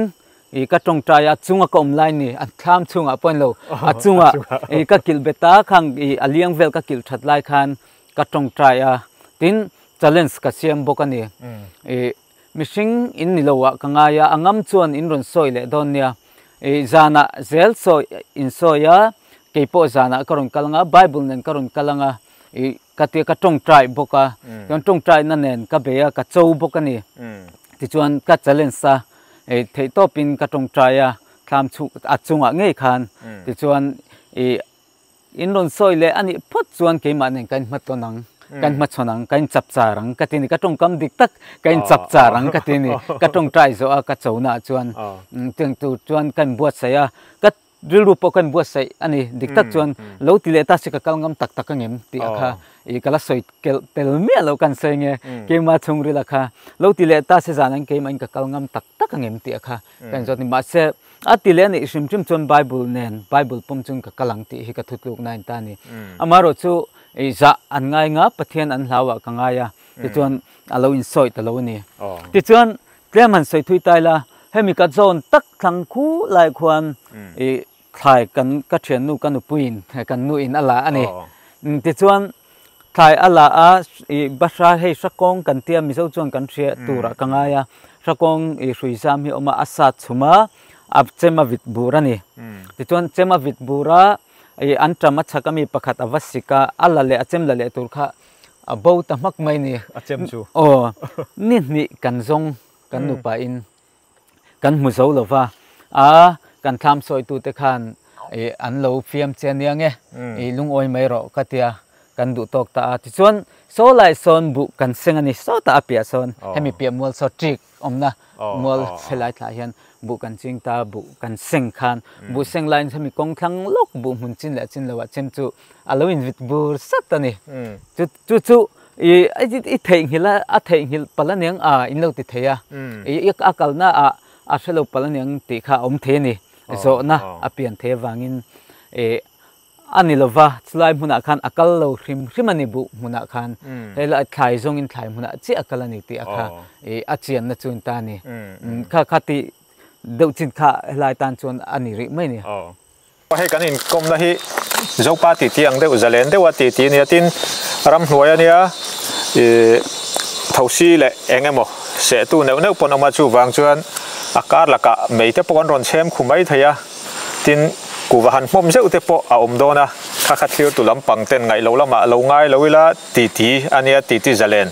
ih ka tawngtai a chunga ka awm lai ni a thlam chhungah pawh a ni lo a chunga ih ka kilh bet a khang ih a liang vel ka kilh that lai khan ka tawngtai a tin challenge ka siam bawk a ni. Ih mihring in ni lo ah ka ngai a a ngam chuan in rawn sawi leh dawn nia. I zanah zel sawi in sawi a, kei pawh zanah ka rawn kal anga, Bible nen ka rawn kal anga, i ka tia ka tawngtai bawk a, chuan tawngtaina nen ka bei a, ka cho bawk a ni. Tichuan ka challenge a, i theihtawpin ka tawngtai a, thlam chhuk a chungah ngei khan, tichuan i In rawn sawi leh a nih phawt chuan keimah nen ka inhmatawn ang, ka inhmachhawn ang, ka inchap char ang ka ti a ni. Ka tawngkam dik tak ka inchap char ang ka ti a ni. Ka tawngtai zawh a, ka chona ah chuan tiang tur chuan ka inbuatsaih a, ka rilru pawh ka inbuatsaih a ni. Dik tak chuan lo ti leh ta se ka kal ngam tak tak angem tih a kha ih ka la sawi kelh tel miah loh kan sawi nge keimah chhungril a kha lo ti leh ta se zan ang keimah in ka kal ngam tak tak angem tih a kha ka inzawt a ni. Mahse A ti leh a nih hrim hrim chuan Bible nen Bible pawm chuan ka kal ang tih hi ka thutlukna a in ta a ni. Amaherawh chu zah an ngai nga Pathian an hlau ah ka ngai a, tichuan a lo insawi ta lo a ni. Tichuan tlem han sawi thui ta ila, hemi ka zawn tak thlang khu lai khuan thlai kan ka thiannu ka nupuiin kan nuin a la a ni. Tichuan Thlai a la a, i Bahra hei Hrakawng kan tia Mizo chuan kan hria turah ka ngai a, Hrakawng i hrui zam hi a awm a, a sat chhum a, a chem a vit bur a ni. Tichuan chem a vit bur a, i an ṭam a chhak ami pakhat a va sik a, a la leh a chem la leh tur kha a bo ta hmak mai ni. A chem chu. Aw, ni hnih kan zawng kan nupa in. Kan hmu zo lo va, a kan thlam sawitute khan i an lo fiam che ania nge, i lungawi mai rawh ka tia kan duh tawk ta a. Tichuan saw lai sawn buh kan seng a ni, sawtah a piah sawn hemi piah mual saw ṭik awmna mual helai thlah hian buh kan ching ta, buh kan seng khan buh seng laiin hemi kawng thlang lawk buh hmun chin leh chin loah chem chu a lo invit bur sat a ni. Chu chu i i theihnghilh a, a theihnghilh palh aniang a in lo ti thei a, i a kalna ah a hrelo palh aniang tih kha a awm thei a ni. Zawhna a pian thei avangin i a ni lova, chulai hmunah khan a kal lo hrim hrim a ni buh hmunah khan hei thlai zawngin thlai hmunah chiah a kal a ni tih a kha i a chianna chu in ta a ni. Kha kha tih deuh chin kha helai tan chuan a ni rih mai a ni. Hei kan inkawmna hi Zopa titi ang deuh zalen deuha titi a nia tin ramhnuai a nia ih thosi leh eng emaw sehtu neuh neuh pawn a awm a chuvang chuan a kar lakah mei te pawh an rawn chhem khu mai thei a tin kuhva han hmawm zeuh te pawh a awm dawn a kha kha thirtu lampang ten ngaih lo lamah lo ngai lo ila titi a nia titi zalen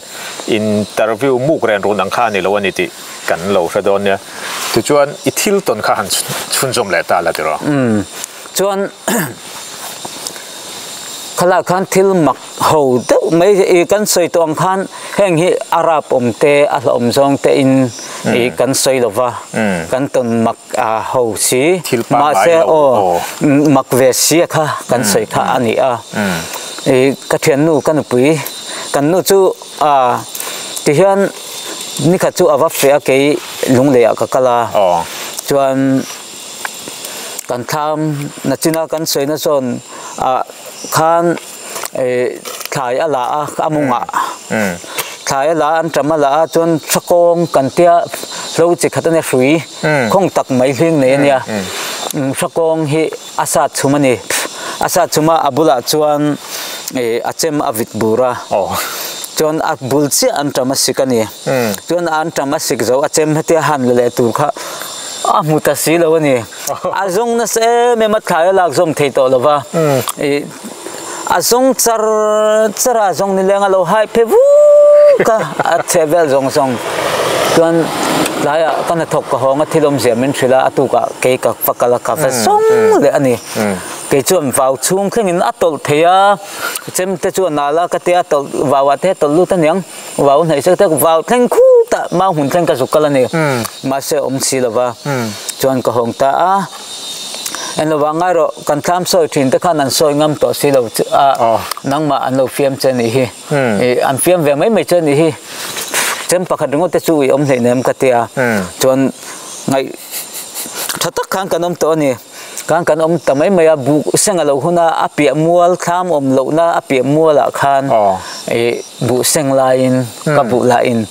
interview muk ren run ang kha a ni lo a ni tih kan lo hre dawn nia. Tichuan i thil tawn kha han chhunzawm leh ta la tiraw? Umm. Chuan khalak khan thil mak ho deuh mai i kan sawi tawh ang khan heng hi a rap awm te a hlauhawm zawng te in i kan sawi lo va kan tawn mak a ho si mahse aw mak ve si a kha kan sawi kha a ni a i ka thiannu ka nupui kan nu chu a tihian Nikhat chu a va feh a kei lunglei ah ka kal a chuan kan thlam na china kan sawi na zawn ah khan ih thlai a la a a mungah thlai a la a an ṭam a la a chuan thakawng kan tia hlo chi khat a nia hrui khawng tak mai hling nei a nia thakawng hi a sat chhum a ni a sat chhum a a bulah chuan ih a chem a vit bur a chuan a bul chiah an ṭam a sik a ni chuan an ṭam a sik zo a chem hetia han la leh tur kha a hmu ta si lo a ni a zawng nasa em em a thlai a lak zawm thei tawh lo va ih a zawng char char a zawng ni leng a lo hai phe vuk a a chhe vel zawng zawng chuan tlaiah ka hnathawk ka hawng a thil awmzia min hrilh a a tukah kei ka va kal a ka va zawng leh a ni kei chuan vau chhung thlengin a tawlh thei a chem te chu a nal a ka tia a tawlh vau ah te a tawlh lut aniang vau hnaih se ka tia vau thleng khut ah. Mau hmun thleng ka zuk kal a ni. Mahse awm si lo va. Chuan ka hawng ta a. En lovah ngai rawh, kan thlam sawi thin te khan an sawi ngam tawh si lo a, nangmah an lo fiam che nih hi. An fiam ve mai mai che nih hi. Chem pakhat ringawt te chu i awm hleih nem ka ti a. Chuan ngaih tha tak khan kan awm tawh a ni. Khan kan awm ta mai mai a, buh seng a lo hun a, a piah mual thlam awm lohna a piah mualah khan ih buh seng laiin ka buh lahin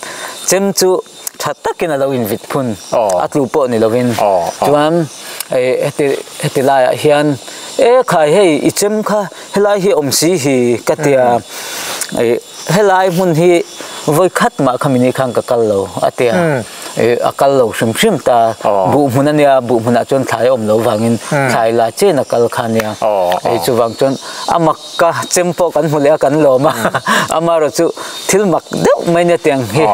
chem chu tha takin a lo invit phun a tlu pawh ni lovin chuan ih heti heti laiah hian e khai hei i chem kha helai hi awm si hi ka tia ih helai hmun hi vawi khat mah kha mini khan ka kal lo a tia. A kal lo hrim hrim ta. Buh hmun a nia, buh hmunah chuan thlai a awm lo vangin thlai la chen a kal kha a nia. Hei chuvang chuan a mak ka chem pawh kan hmu leh a kan lawm a, amaherawh chu thil mak deuh mai nia tiang hi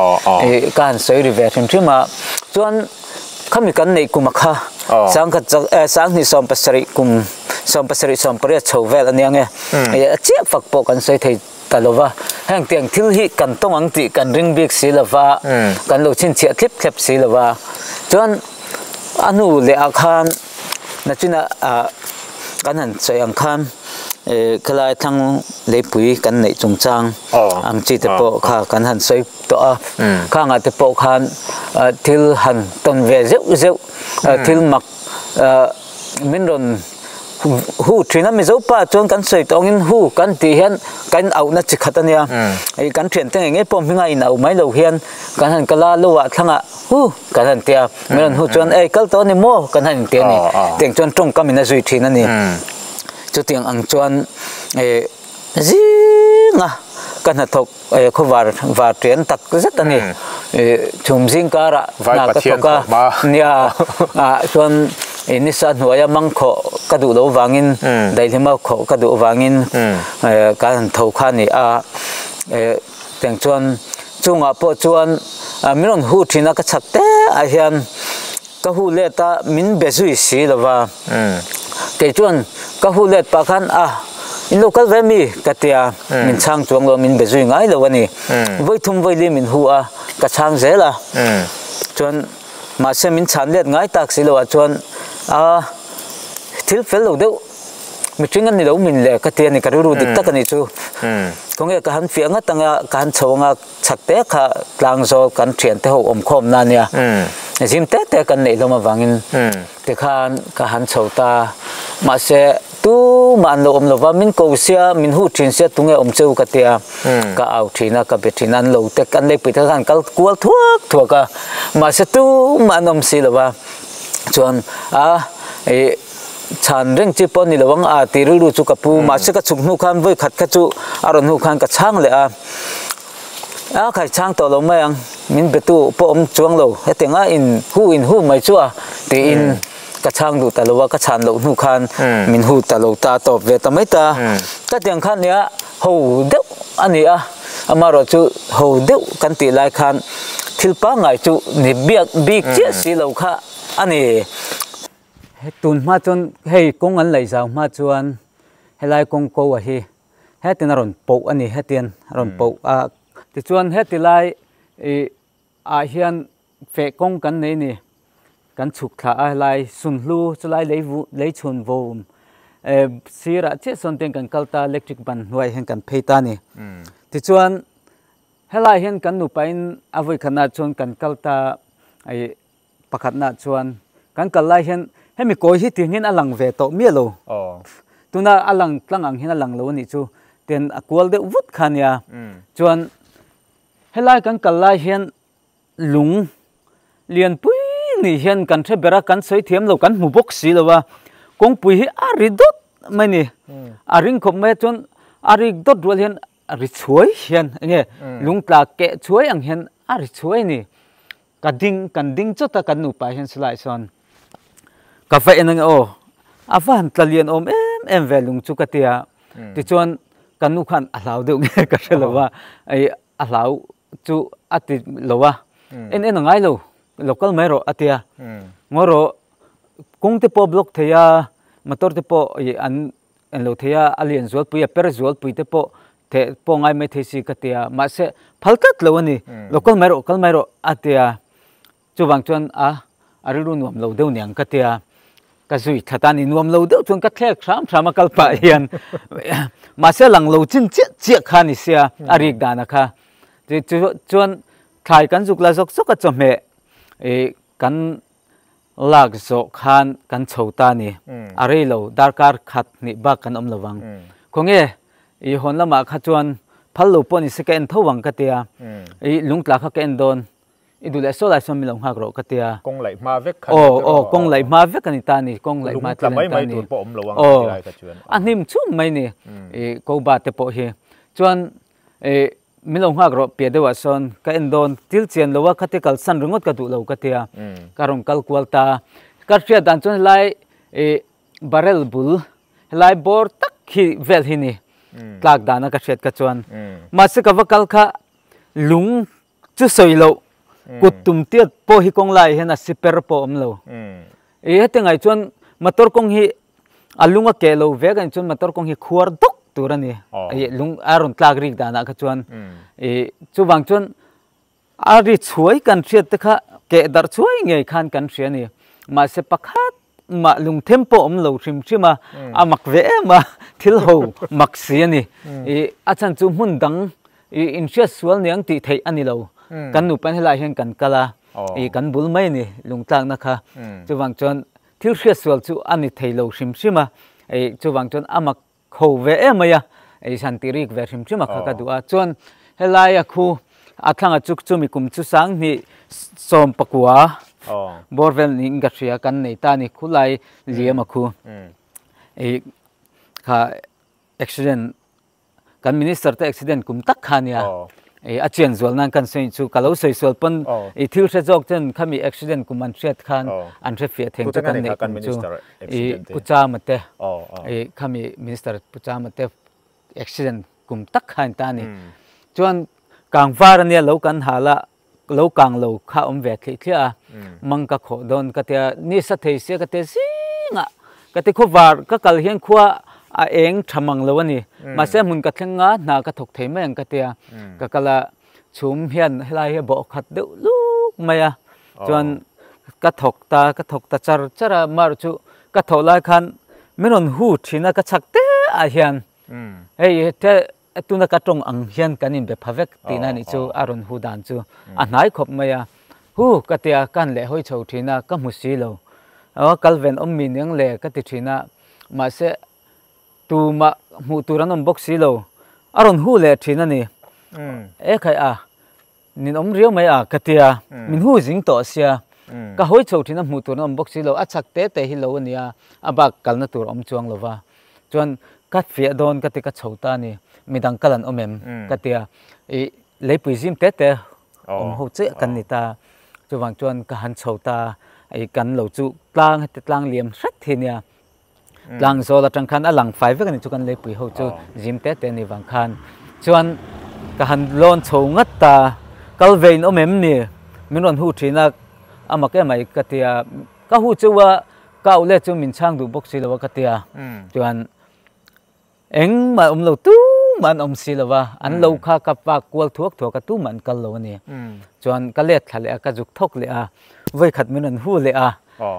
ka han sawi ri ve hrim hrim a. Chuan khami kan neih kum a kha sangkhat sanghnih 70 kum 70 80 chho vel a nia nge a chiah fak pawh kan sawi thei. Ta lo va, heng tiang thil hi kan tawng ang tih kan ring bik si lo va, kan lo chhinchhiah thlip thlep si lo va. Chuan a hnu leh ah khan nachina ah kan han sawi ang khan khelai thlang leipui kan neih chungchang ang chi te pawh kha kan han sawi tawh a. Khangah te pawh khan thil han tawn ve zeuh zeuh thil mak min rawn Hu thin a Mizo pa chuan kan sawi tawh angin hu kan tih hian kan auhna chi khat a nia. Ih kan thiante ngei ngei pawh hminga in auh mai lo hian kan han kal a lo ah thlangah hu kan han ti a. Min rawn hu chuan ei kal tawh a ni maw kan han inti a ni. Tiang chuan tawngkam in a zui thin a ni. Chutiang ang chuan ih zinga ka hnathawk khawvar var tian tak zet a ni. Chhum zing karah hna ka thawk a, nia ah chuan nisa hnuaia mang khawh ka duh loh vangin daihlima khawh ka duh vangin ka han tho kha a ni a. Tiang chuan chungah pawh chuan min rawn hu thin a ka chhak te ah hian ka hu let a min be zui si lo va kei chuan ka hu let pah khan a in lo kal ve mi ka tia min chhang chuang lo min be zui ngai lo a ni vawi thum vawi li min hu a ka chhang zel a chuan mahse min chhan let ngai tak si lo ah chuan a thil fel lo deuh mihring an ni lo min le ka tia ni ka rilru dik tak a ni chu khawnge ka han fiah ngat anga ka han chho anga Chhak te kha tlang zawl kan thian te ho awm khawm na nia. Zim te te kan neih hlawm avangin tikhan ka han chho ta. Mahse tumah an lo awm lova, min ko sia, min huh thin sia tunge awm cheu ka tia. Ka au thin a, ka be thin a, an lo te an leipui te khan kal kual thuak thuak a. Mahse tumah an awm si lova chuan a ih chhan reng chi pawh ni lo ang a ti rilru chu ka pu. Mahse ka chhuk hnu khan vawi khat kha chu a rawn hnu khan ka chhang leh a. A khai chhang tawh lo mai ang, min betu pawh awm chuang lo, hetiang a in hu in hu mai chu a tiin ka chhang duh ta lo a, ka chhan loh hnu khan min hu ta lo ta tawp ve ta mai ta. Ka tiang khan nia ho deuh a ni a, amaherawh chu ho deuh kan tih lai khan thil pangngai chu ni biak bik chiah si lo kha a ni. Tun hma chuan hei kawng an laih zau hma chuan helai kawng ko a hi Hetin a rawn poh a ni, hetian a rawn poh a. Tichuan heti lai ih ah hian feh kawng kan nei ni, kan chhuk thla a helai sunhlu chulai lei vu lei chhun vawm eh sirah chiah sawn ten kan kal ta electric ban hnuai hian kan phei ta a ni. Tichuan helai hian kan nupain a vawikhatna chuan kan kal ta ih Pakhatna chuan kan kal lai hian hemi kawi hi tih hian a lang ve tawh miah lo. Tuna a lang tlang ang hian a lang lo a nih chu ten a kual deuh vut kha nia. Chuan helai kan kal lai hian lung lianpui nih hian kan hre ber a, kan sawi thiam lo, kan hmu bawk si lo a. Kawngpui hi a ri dawt mai ni. A ring khawp mai a chuan a rik dawt rual hian a ri chhuai hian enge lungtla keh chhuai ang hian a ri chhuai a ni. Ka ding, kan ding chawt a kan nupa hian silai sawn ka va en ange aw, a va han tla lian awm em em ve lung chu ka ti a, tichuan ka nu khan a hlau deuh nge ka hre lo a, ei a hlau chu a ti lo a, en en a ngai lo, lo kal mai rawh a ti a, ngaw rawh kawng te pawh block thei a, motor te pawh ih an en lo thei a, a lian zualpui a per zualpui te pawh. Theh pawh ngai mai thei si ka ti a, mahse phal tlat lo a ni. Lo kal mai rawh, kal mai rawh a ti a. Chuvang chuan a a rilru nuam lo deuh niang ka ti a, ka zui thlat a ni. Nuam lo deuh chuan ka thlek hram hram a kal pah hian. Mahse lang lo chin chiah chiah kha a ni sia, a rik dan a kha. Chuan thlai kan zuk la zawk zawk a chawhmeh kan lak zawh khan kan chho ta a ni. A rei lo, darkar khat hnih bak kan awm lo vang. Khawnge, i hawn lamah kha chuan phal lo pawh ni se ka en tho vang ka tia, i lungtla kha ka en dawn, i duh leh saw lai sawn min lo nghak rawh ka tia. Kawng laih hma vek kha ni tawh. Aw, aw, kawng laih hma vek a ni ta a ni, kawng laih hma thil a ni ta a ni. Lungtla mai mai tur pawh awm lo ang ka ti lai kha chuan. A hnim chhum mai ni, i ko ba te pawh hi. Chuan, i Min lo nghak rawh piah deuhah sawn ka en dawn, thil chian lo a khati kalsan ringawt ka duh lo ka tia, ka rawn kal kual ta. Ka hriat dan chuan helai ih barrel bul helai bawr tak hi vel hi ni tlak dana ka hriat kha chuan. Mahse ka va kal kha lung chu sawi loh kut tum tiat pawh hi kawng laiah hian a siper pawh a awm lo. Ih heti ngaih chuan motor kawng hi A lung a keh lo vek a nih chuan motor kawng hi khuar dawk tur a ni. I lung a rawn tlak rik danah kha chuan i chuvang chuan a ri chhuai kan hriat te kha keh darh chhuai ngei khan kan hria a ni. Mahse pakhat mah lungthem pawh awm lo hrim hrim a, a mak ve em a, thil ho mak si a ni. I a chhan chu hmun dang i inhriat sual niang tih theih a ni lo. Kan nupa helaiah hian kan kal a, i kan bul mai a ni lungtlakna kha. Chuvang chuan Thil hriatsual chu a ni thei lo hrim hrim a, ei chuvang chuan a mak kho ve em mai a, ei san tih rik ve hrim hrim a kha ka duh a. Chuan helaia khu a thlanga chu chumi kum chu sanghnih 19 bawr vel niin ka hria kan nei ta a ni, khulai liam a khu ei kha accident Kan minister te accident kum tak kha nia. E a chian zual nan kan sawi chu ka lo sawi sual pawn i thil hre zawk chuan khami accident kum an hriat khan an hre fiah theng chu kan neih kum chu i Pu Chama te i khami minister Pu Chama te accident kum tak kha an ta ni. Chuan kangvar ania lo kan hal a lo kang lo kha awm ve thlih thliah a mang ka khawh dawn ka tia ni sa thei sia ka tia zingah ka ti khawvar ka kal hian khua a eng tha mang lo a ni mahse hmun ka thleng nga hna ka thawk thei mai ang ka tia ka kal a chhum hian helai hi a bawh khat deuh luk mai a chuan ka thawk ta ka thawk ta char char a mar chu ka thawh lai khan min rawn hu thin a ka chhak te ah hian hei te Tuna ka tawng ang hian kan inbe pha vek tihna nih chu a rawn hu dan chu a hnai khawp mai a. Hu ka tia ka han leh hawi chho thin a, ka hmu si lo. Aw kal ven awm mi niang le ka ti thin a, mahse tumah hmuh tur an awm bawk si lo. A rawn hu leh thin a ni. E khai a, Nin awm riau mai a ka tia, min hu zing tawh sia, ka hawi chho thin a hmuh tur an awm bawk si lo, a chak te te hi lo a nia, a bak kalna tur a awm chuang lo va, chuan ka fiah dawn ka ti ka chho ta a ni, midang kal an awm em ka tia, ih leipui zim te te awm ho chiah kan ni ta, chuvang chuan ka han chho ta, ih kan lo chu tlang heti tlang liam hret hi nia. Tlang zawl atang khan a lang fai vek a ni chu kan leipui ho chu zim te te a nih vang khan chuan ka han lawn chho ngat ta kal ve in awm em ni min rawn hu thin a a mak em mai ka ti a ka hu chu a ka auh let chu min chhang duh bawk si lo a ka ti a chuan Engmah awm lo tumah an awm si lo va, an lo kha ka vak kual thuak thuak a tumah an kal lo a ni. Chuan ka let thla leh a, ka zuk thawk leh a, vawikhat min rawn hu leh a,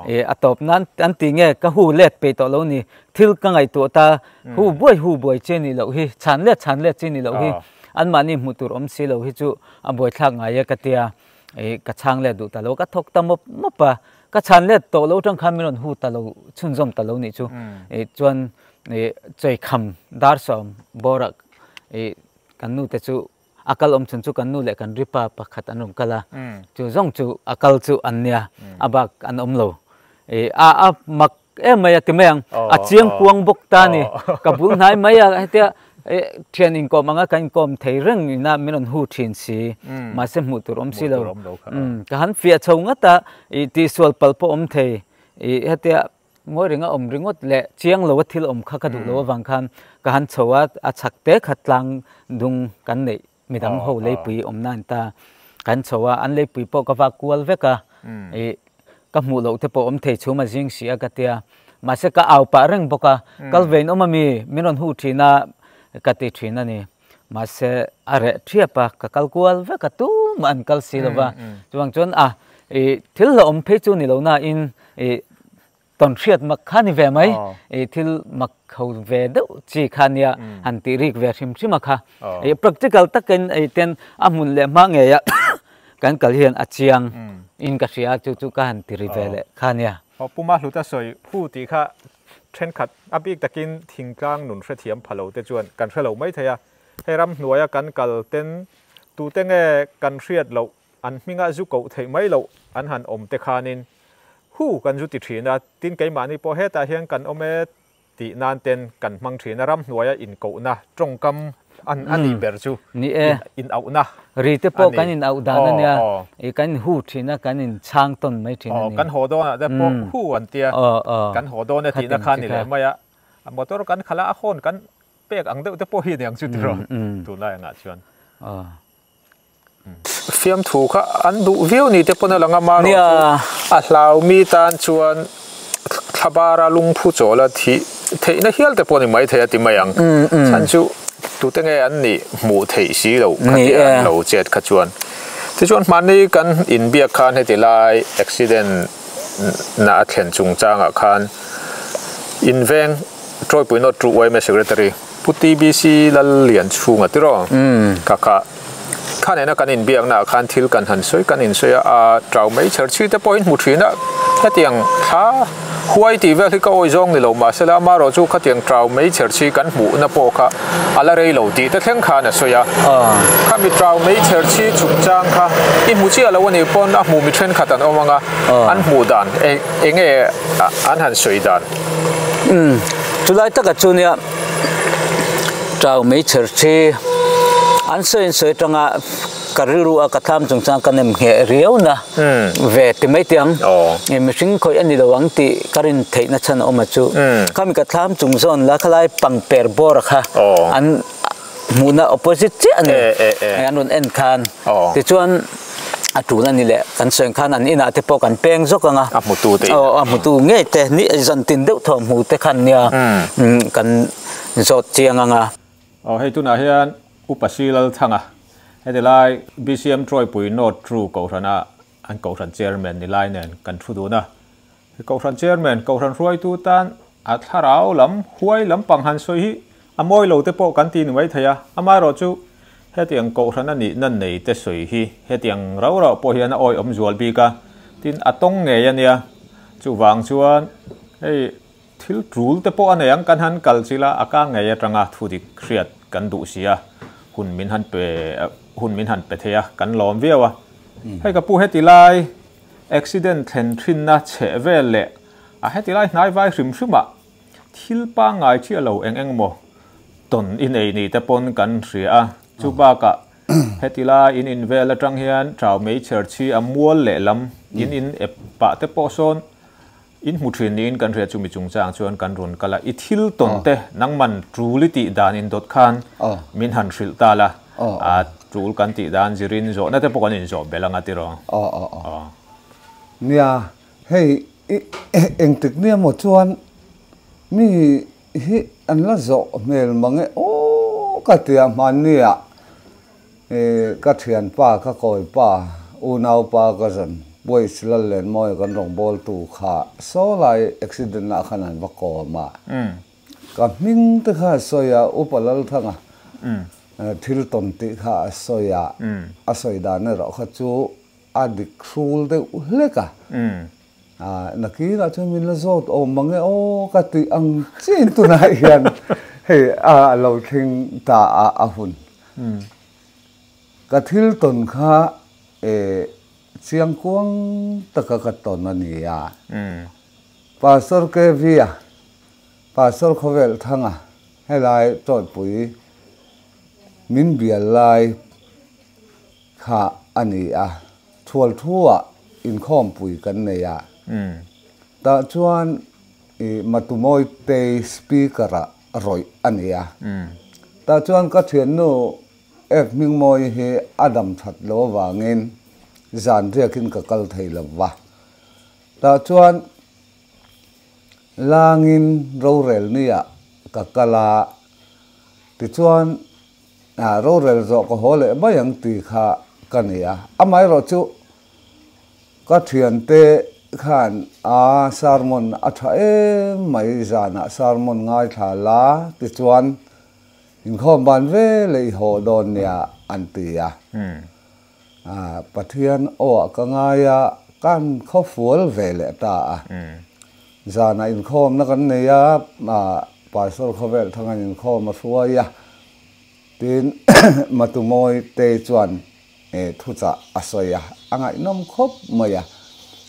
ih a tawp nan an ti nge ka hu let peih tawh lo ni, thil ka ngaihtuah ta, hu buai hu buai chi ni loh hi, chhan let chhan let chi ni loh hi, anmahni hmuh tur awm si lo hi chu a buaithlak ngai e ka tia, ih ka chhang let duh ta lo, ka thawk ta mawp mawp a, ka chhan let tawh lo tang khan min rawn hu ta lo, chhunzawm ta lo nih chu, ih chuan ih chawikham dar sawm bawrah ih kan nu te chu a kal awm chhun chu kan nu leh kan ripa pakhat an rawn kal a chu zawng chu a kal chu an nia a bak an awm lo ih a a mak em mai a ti mai ang a chiang kuang bawk ta ni ka bul hnai mai a hetia ih thian inkawm anga kan inkawm thei reng ina min rawn hu thin si mahse hmuh tur awm si lo ka han fiah chho ngat a ih tihsual palh pawh awm thei ih hetia Ngawi ringa awm ringawt leh chiang lo a thil awm kha ka duh lo avang khan ka han chho a, a chhak te kha tlang dung kan neih midang ho leipui awm nan ta kan chho a, an leipui pawh ka vak kual vek a, ih ka hmuh loh te pawh awm thei chhum a zing si a ka tia, mahse ka au pah reng bawk a, kal vein awm ami min rawn hu thin a ka ti thin a ni. Mahse a reh thiap a, ka kal kual vek a, tumah an kal si lo va. Chuvang chuan a ih thil hlauhawm phei chu ni lo nain ih tawn hriat mak kha ni ve mai. Ih thil mak ho ve deuh chi kha nia han tih rik ve hrim hrim a kha. Ih practical takin ih ten a hmun leh hma ngei a kan kal hian a chiang in ka hria chu chu ka han ti ri ve leh kha nia. Aw Puma Hluta sawi hu tih kha Thenkhat, a bik takin thingtlang nun hrethiam pha lo te chuan kan hre lo mai thei a, hei ram hnuaia kan kal ten tute nge kan hriat loh, an hminga zu koh theih mai loh an han awm te khanin hu kan zu ti thin a, tin keimahni pawh hetah hian kan awm e tih nan ten kan hmang thin a, ram hnuaia inkohna tawngkam An a nih ber chu Ni e. In auhna Ri te pawh kan in auh dan a nia. I kan in hu thin a, kan in chhang tawn mai thin a ni. Kan haw dawnah te pawh hu an tia. Kan haw dawn e tihna kha ni leh mai a. Motor kan khalh a, a hawn kan pek ang deuh te pawh hi ni ang chu tiraw tunlai angah chuan. Fiamthu kha an duh viau ni te pawn a lang a, marawh chu a hlaumi tan chuan thlabara lungphu chawla thih theihna hial te pawh ni mai thei a ti mai ang. Chhan chu tute nge an nih hmuh theih si loh kha tia an lo chet kha chuan. Tichuan hmanni kan inbiak khan heti lai accident na a thlen chungchangah khan inveng Tawipui North True yma Secretary Pu TBC Lallianchhunga tiraw? Ka kha kha nena kan inbiakna ah khan thil kan han sawi kan insawi a, a tau mai chher chhi te pawhin hmu thin a, hetiang thla huai tih vel hi ka awi zawng ni lo mahsela amaherawh chu khatiang tau mai chher chhi kan hmuhna pawh kha a la rei lo tih te thleng khan a sawi a, khami tau mai chher chhi chungchang kha i hmu chiah lo a nih pawn a hmu mi thenkhat an awm ang a, an hmuh dan eng nge an han sawi dan. Umm chulai takah chu nia Chau mei chher thi an sawi an sawi atanga ka rilru a ka thlam chungchang ka nem ngheh riau na ve ti mai teh ang e mihring khawih a ni lo ang tih ka rin theih na chhan a awm a chu khami ka thlam chung zawn la khalai pangper bawr kha an hmuhna opposite chiah a ni an rawn en khan tichuan a tul a ni leh kan sawi khan an inah te pawh kan peng zawk ang a a hmutu te aw a hmutu ngei te ni zan tin deuh thaw hmu te khan nia kan zawt chiang ang a. Aw hei tunah hian Upa Silalthanga heti lai BCM Trawipui North True Kohhrana an Kohhran Chairman ni lai nen kan thu dun a. Kohhran Chairman, Kohhran hruaitu tan a thlarau lam, huai lampang han sawi hi a mawi lo te pawh kan ti ni mai thei a. Amaherawh chu hetiang Kohhran a nihna nei te sawi hi hetiang rau rauh pawh hian a awihawm zual bik a, tin a tawng ngei a nia. Chuvang chuan hei thil tul te pawh a nei ang kan han kal chila a ka ngei atanga thu dik hriat kan duh si a, hun min han pe hun min han pe thei a, kan lawm viau a. Hei ka pu heti lai. Accident thlen thinna chheh vel leh a heti lai hnai vai hrim hrim ah thil pangngai chiah lo eng eng maw tawn i nei ni te pawn kan hria a, chu bakah heti lai in in vel atang hian chau mei chher chhi a mual leh lam in in ep pah te pawh sawn in hmu thin niin kan hria chumi chungchang chuan kan rawn kal a, i thil tawn te nangman tul i tih dan in dawt khan min han hrilh ta la, a tul kan tih dan zirin zawhna te pawh kan inzawh belh anga tiraw? Aw. Nia, hei engtik nia maw chuan mi hi an la zawh hmel mang e aw ka ti a, hmannia ka thianpa ka kawipa unaupa ka zan Boys Lallenmawia kan rawngbawltu kha saw lai accident ah khan an va kawm a, ka hming te kha a sawi a, Upa Lalthanga thil tawn tih kha a sawi a, a sawi dan erawh kha chu a dik hrul deuh hlek a, nakirah chuan min la zawt awm mang e aw ka tih ang chiin tunah hian hei a lo thleng ta a a hun. Ka thil tawn kha chiangkuang taka ka tawn a ni a, Pastor KV-a, Pastor Khawvelthanga helai Tawipui min bial lai kha a ni a, thual thu-ah inkhawmpui kan nei a, tah chuan i Matumawitei speaker-ah rawih a ni a, tah chuan ka thiannu Ek Hmingmawi hi a dam that lo avangin zan riakin ka kal thei lo va, tah chuan langin rorel nia ka kal a, tichuan. Rorel zawh ka haw leh mai ang tih kha ka ni a. Amaherawhchu ka thiante khan a sermon a tha em mai zanah sermon ngaithla la tichuan inkhawm ban ve leh i haw dawn nia an ti a. Pathian aw ah ka ngai a, kan khawfual ve leh ta a. Zanah inkhawmna kan nei a, Pastor khawvel thang an inkhawm a hruai a. Tin, Matumawi te chuan thuchah a sawi a, a ngaihnawm khawp mai a.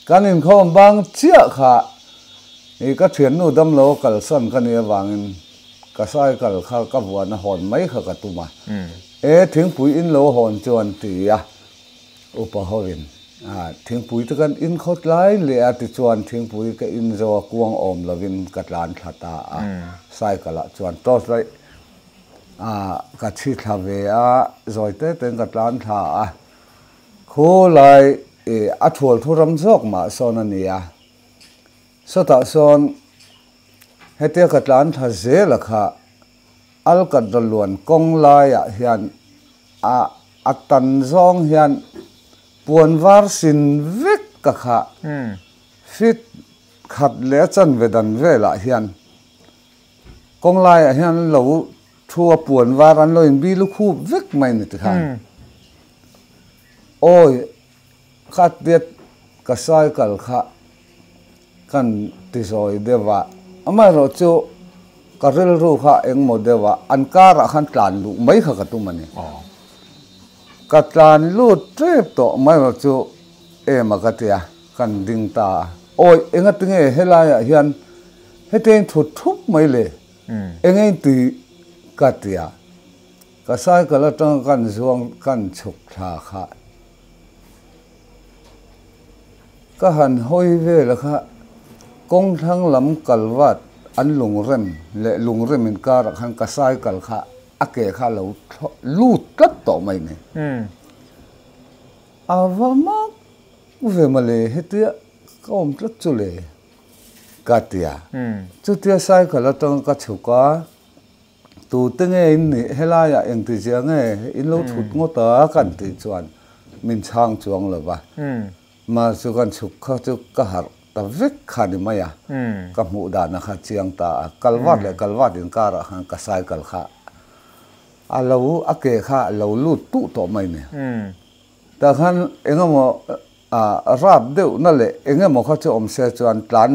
Kan inkhawm bang chiah kha ka thiannu damlo kalsan ka nih avangin ka cycle kha ka vuan a hawn mai kha ka tum a. E, thingpui in lo hawn chuan ti a, upa hovin thingpui te kan in khawt lai leh a tichuan thingpui ka in zo a kuang awm lovin ka tlan thla ta a, cycle ah chuan torch light A, ka chhi thla ve a, zawi te tein ka tlan thla a. Khu lai i a thual thu ram zawk mah sawn a ni a. Sawtah sawn hetia ka tlan thla zel a kha Alkatra luan kawng laiah hian a a tan zawng hian puan var sin vek ka kha fit khat leh a chanve dan velah hian Kawng laiah hian lo thu a puan var an lo inbi lukhup vek mai ni tikhan. Awi, kha tiat ka cycle kha kan ti zawi deuh a, amaherawh chu ka rilru kha engmaw deuh a, an karah khan tlan luh mai kha ka tum a ni. Ka tlan lut tep tawh amaherawh chu ema ka tia kan ding ta a, awi engatinge helaiah hian Hetiang thut thup mai le, eng eng tui ka tia, ka cycle atanga kan zuang kan chhuk thla kha ka han hawi vel a kha kawng thlang lam kalvat an lungrem leh lungrem inkarah khan ka cycle kha a ke kha a lo lut tlat tawh mai ni. A va mak ve mawle hetia ka awm tlat chu le. Ka ti a. Chutia cycle atanga ka chhuk a, tute nge in nih, helaiah engtizia nge in lo thut ngawt a kan tih chuan min chhang chuang lo va. Mah chu kan chhuk kha chu ka harh ta vek kha ni mai a, ka hmuh dana kha chiang ta a. Kalvat leh kalvat inkarah khan ka cycle kha a lo, a ke kha a lo lut tuh tawh mai ni. Tah khan engemaw rap deuhna leh engemaw kha chu awm se chuan tlan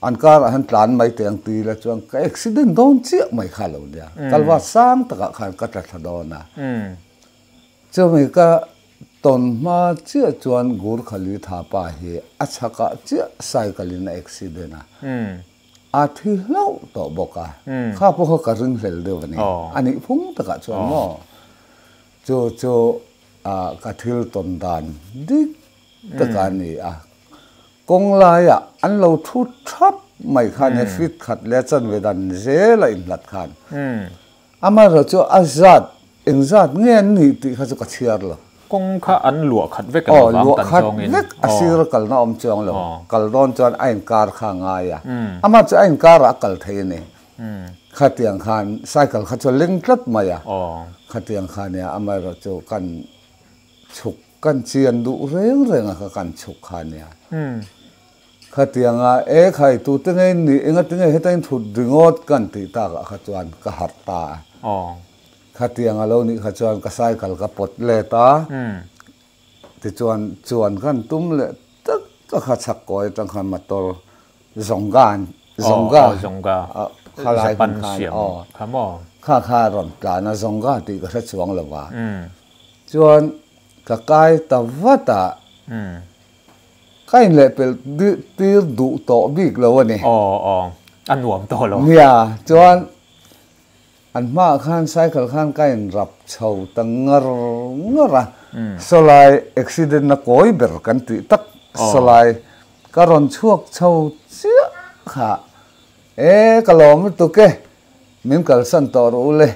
an karah hian tlan mai teh ang ti ila chuan ka accident dawn chiah mai kha lo nia. Kalva sang takah khan ka tla thla dawn a. Chumi ka tawn hma chiah chuan Gurkhali Thapa hi a chhakah chiah cycle in a accident a. A thi hlauh tawh bawk a. Kha pawh kha ka ringhlel deuh a ni. A nih phung takah chuan maw? Chu chu ka thil tawn dan dik tak a ni a. Kawng laiah an lo thu thap mai khan he fit khat leh a chanve dan zel a inhlat khan. Amaherawh chu a zat engzat nge an nih tih kha chu ka chhiar lo. Kawng kha an luah khat vek a ni vang tan zawngin. Luah khat vek a sir a kalna awm chuang lo. Kal dawn chuan a inkar kha a ngai a. Amah chu a inkarah a kal thei a ni. Khatiang khan cycle kha chu a leng tlat mai a, khatiang kha nia amaherawh chu kan chhuk kan chian duh reng reng a kha kan chhuk kha nia. Khatianga e khai tute nge in nih enga tinge heta in thut ringawt kan tih takah kha chuan ka harh ta a. Khatiang a lo nih kha chuan ka cycle ka pawt let a, tichuan chuan kan tum leh tak a kha chhak kawi atang khan motor Zonga Zonga Zonga kha lai Japan hun khan siam aw kha maw? Kha kha rawn tlan a Zonga tih ka hre chuang lo va. Chuan ka kai ta vat a, ka inlehpelh tir duh tawh bik lo a ni. Aw aw a nuam tawh lo. Nia chuan an hmaah khan cycle khan ka inrap chho ta ngar ngar a, sawlai accident na kawi ber kan tih tak sawlai Ka rawn chhuak chho chiah kha, E, ka lawm lutuk e, min kalsan tawh rawh u le,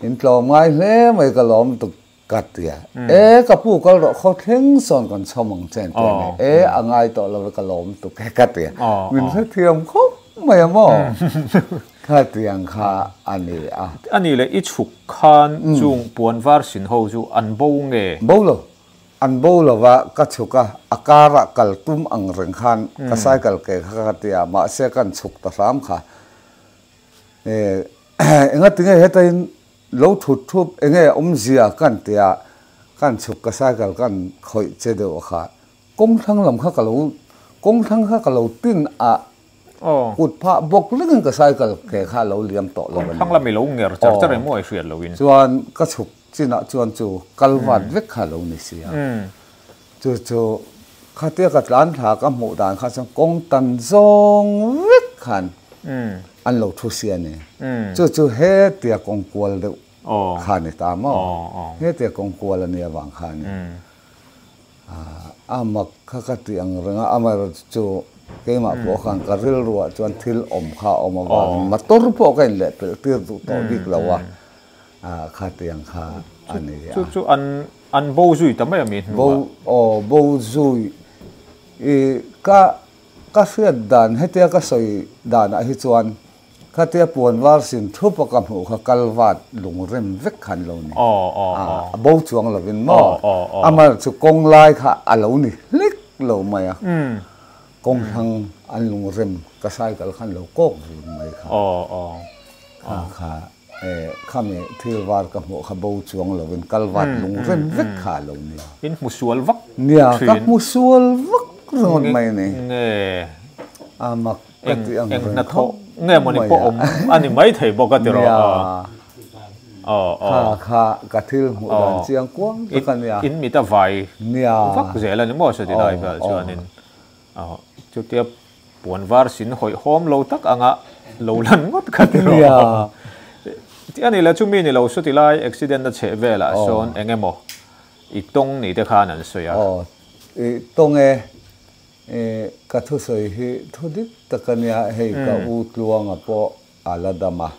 in tlawm ngai hle mai ka lawm lutuk ka ti a. E, ka pu kal rawh khaw thleng sawn kan chhawm ang che an ti a ni. E, a ngai tawh lo e, ka lawm lutuk e ka ti a. Min hrethiam khawp mai a maw? Khatiang kha a ni a. A nih leh i chhuk khan chung puan var sin ho chu an bo nge? Bo lo. An bo lo va, ka chhuk a, a karah kal tum ang reng khan ka cycle ke kha ka ti a, mahse kan chhuk ta hram kha. Engatinge hetain lo thut thup enge awmzia kan ti a, kan chhuk ka cycle kan khawih che deuh kha. Kawng thlang lam kha ka lo, kawng thlang kha ka lo tin a, kut phah bawk lengin ka cycle ke kha a lo liam tawh lo a ni. Kawng thlang lam i lo nger char char emaw i hriat loin. Chuan ka chhuk chinah chuan chu kal vat vek kha a lo ni si a. Chu chu khatia ka tlan thla ka hmuh dan kha chuan kawng tan zawng vek khan an lo thu si a ni. Chu chu hetia kawng kual deuh kha a ni ta maw? Hetia kawng kual a nih avang khan. A mak kha ka tih ang reng a, amaherawhchu chu keimah pawh khan ka rilruah chuan thil awm kha a awm avangin motor pawh ka inleh pelh tir duh tawh bik lo a, kha tiang kha a ni a. Chu chu an an bo zui ta mai a mi hnuah? Bo aw bo zui i ka ka hriat dan hetia ka sawi danah hi chuan Khatia puan var sin thup a ka hmuh kha kal vat lungrem vek khan lo ni. A bo chuang lovin maw? Amar chu kawng lai kha a lo ni hlek lo mai a. Kawng thlang an lungrem ka cycle khan lo kawk vun mai kha. Kha kha khami thil var ka hmuh kha bo chuang lovin kal vat lungrem vek kha a lo ni. In hmu sual vak thin. Nia, ka hmu sual vak ringawt mai ni. Nge. A mak. Eng eng hnathawh nge mawni pawh awm a ni mai thei bawk a ti rawh. Aw aw. Kha kha ka thil hmuh dan chiang kuang tak a nia. In mit a vai vak zel a ni maw saw ti lai vel chuanin chutia puan var sin hawihhawm lo tak anga lo lan ngawt kha ti rawh. A ni le chumi ni lo saw ti lai accident a chheh velah sawn eng emaw i tawng ni te khan an sawi a. Aw i tawng e. Ka thusawi hi thu dik tak a nia, hei ka u Tluanga pawh a la dam a,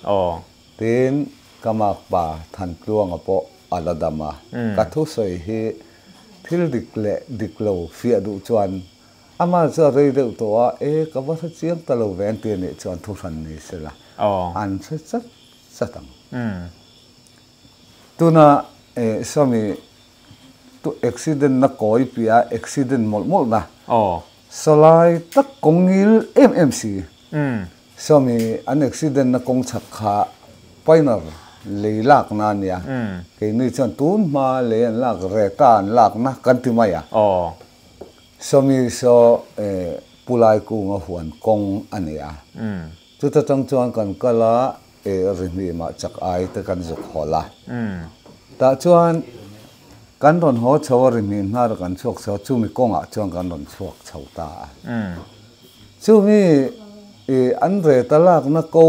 tin ka makpa Thantluanga pawh a la dam a, ka thusawi hi thil dik leh dik lo fiah duh chuan amah chu a rei deuh tawh a, e ka va hre chiang ta lo ve an ti anih chuan thu hran ni sela an hre chat chat ang. Tuna sawmi Tu accident na kawi piah a accident mawlh mawlh na. Sawlai tak kawng ngil em em si. Sawmi an accident na kawng chhak kha Pioneer lei lak na ania. Keini chuan tun hma lei an lak reta an lak na kan ti mai a. Sawmi saw Pulai kunga huan kawng a ni a. Chuta tang chuan kan kal a. Rihnih mah chak ai te kan zuk hawl a. Tah chuan kan rawn haw chho a, rihnih hnar kan chhuak chho a, chumi kawngah chuan kan rawn chhuak chho ta a. Chumi an re ta lakna ko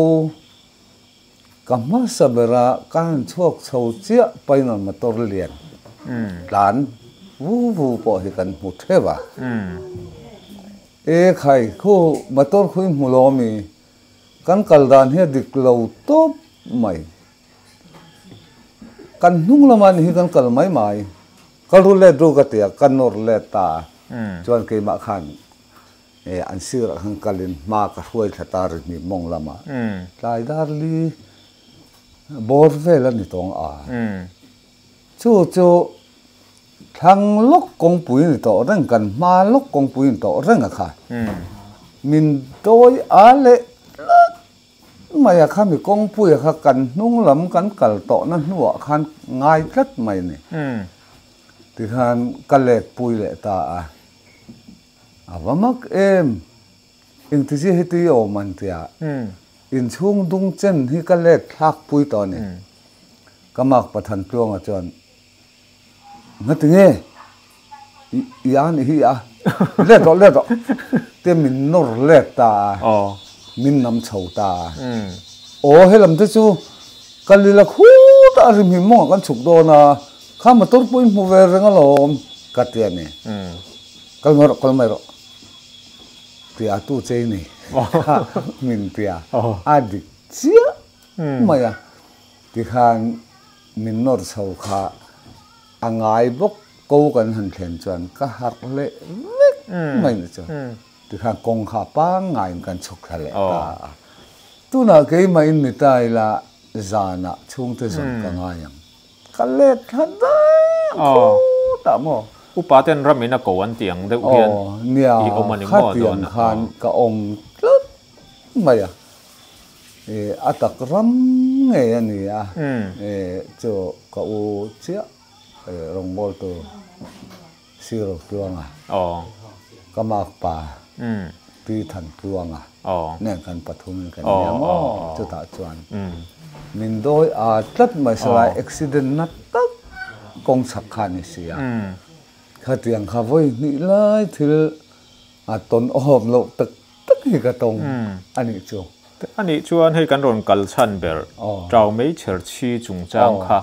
ka hmasa bera ka han chhuak chho chiah paina motor lian tlan vu vu pawh hi kan hmu theuh a. E khai khu motor khu i hmu lo ami? Kan kal dan hi a dik lo tawp mai. Kan hnung lama ni hi kan kal mai mai. Ka ru let ru ka ti a, ka nawr let ta a. Chuan keimah khan an sirah khan kalin hma ka hruai thla ta ri hnih mawng lamah. Tlai dar li bawr vel a ni tawng a. Chu chu Thlang lawk kawngpui ni tawh reng, kan hma lawk kawngpui ni tawh reng a kha. Min dawi a leh tlat mai a kha, mi kawngpui a kha kan hnung lam kan kal tawhna hnuah khan ngai tlat mai a ni. Tikhan ka let pui leh ta a, a va mak em, engtizia heti i awm an tia, inchhung dung chen hi ka let thlak pui tawh a ni. Ka mak Pathan Tluanga chuan Ngati nge i a nih hi a let rawh let rawh te min nawr let ta a min nam chho ta a aw helam te chu ka lila khut a rim hi mawngah kan chhuk dawn a kha motor pawh i hmu ve reng alawm ka ti a ni kal mai rawh kal mai rawh tia tu chei ni kha min tia a dik chiah mai a tikhan Min nawr chho kha a ngai bawk ko kan han thlen chuan ka harh leh vek mai ni chuan tikhan kawng kha pangngaiin kan chhuk thla leh ta a. Tunah keimah in ni ta ila zanah chhungte zawn ka ngai ang. Ka let thla daih ang khutah maw? Upa ten ram in a ko an tih ang deuh hian i awm a ni maw dawn a? Khatiang khan ka awm tlat mai a, a tak ram ngei a ni a, chu ka u chiah rawngbawltu Sir Tluanga, ka makpa Pi Than Tluanga nen kan pathumin kan nia maw? Chutah chuan min dawi a tlat mai salai accident na tak kawng chhak kha a ni si a. Khatiang kha vawi hnih lai thil a tawn awm loh tak tak hi ka tawng a nih chu. A nih chuan hei kan rawn kal chhan ber Tau Meichher chhi chungchang kha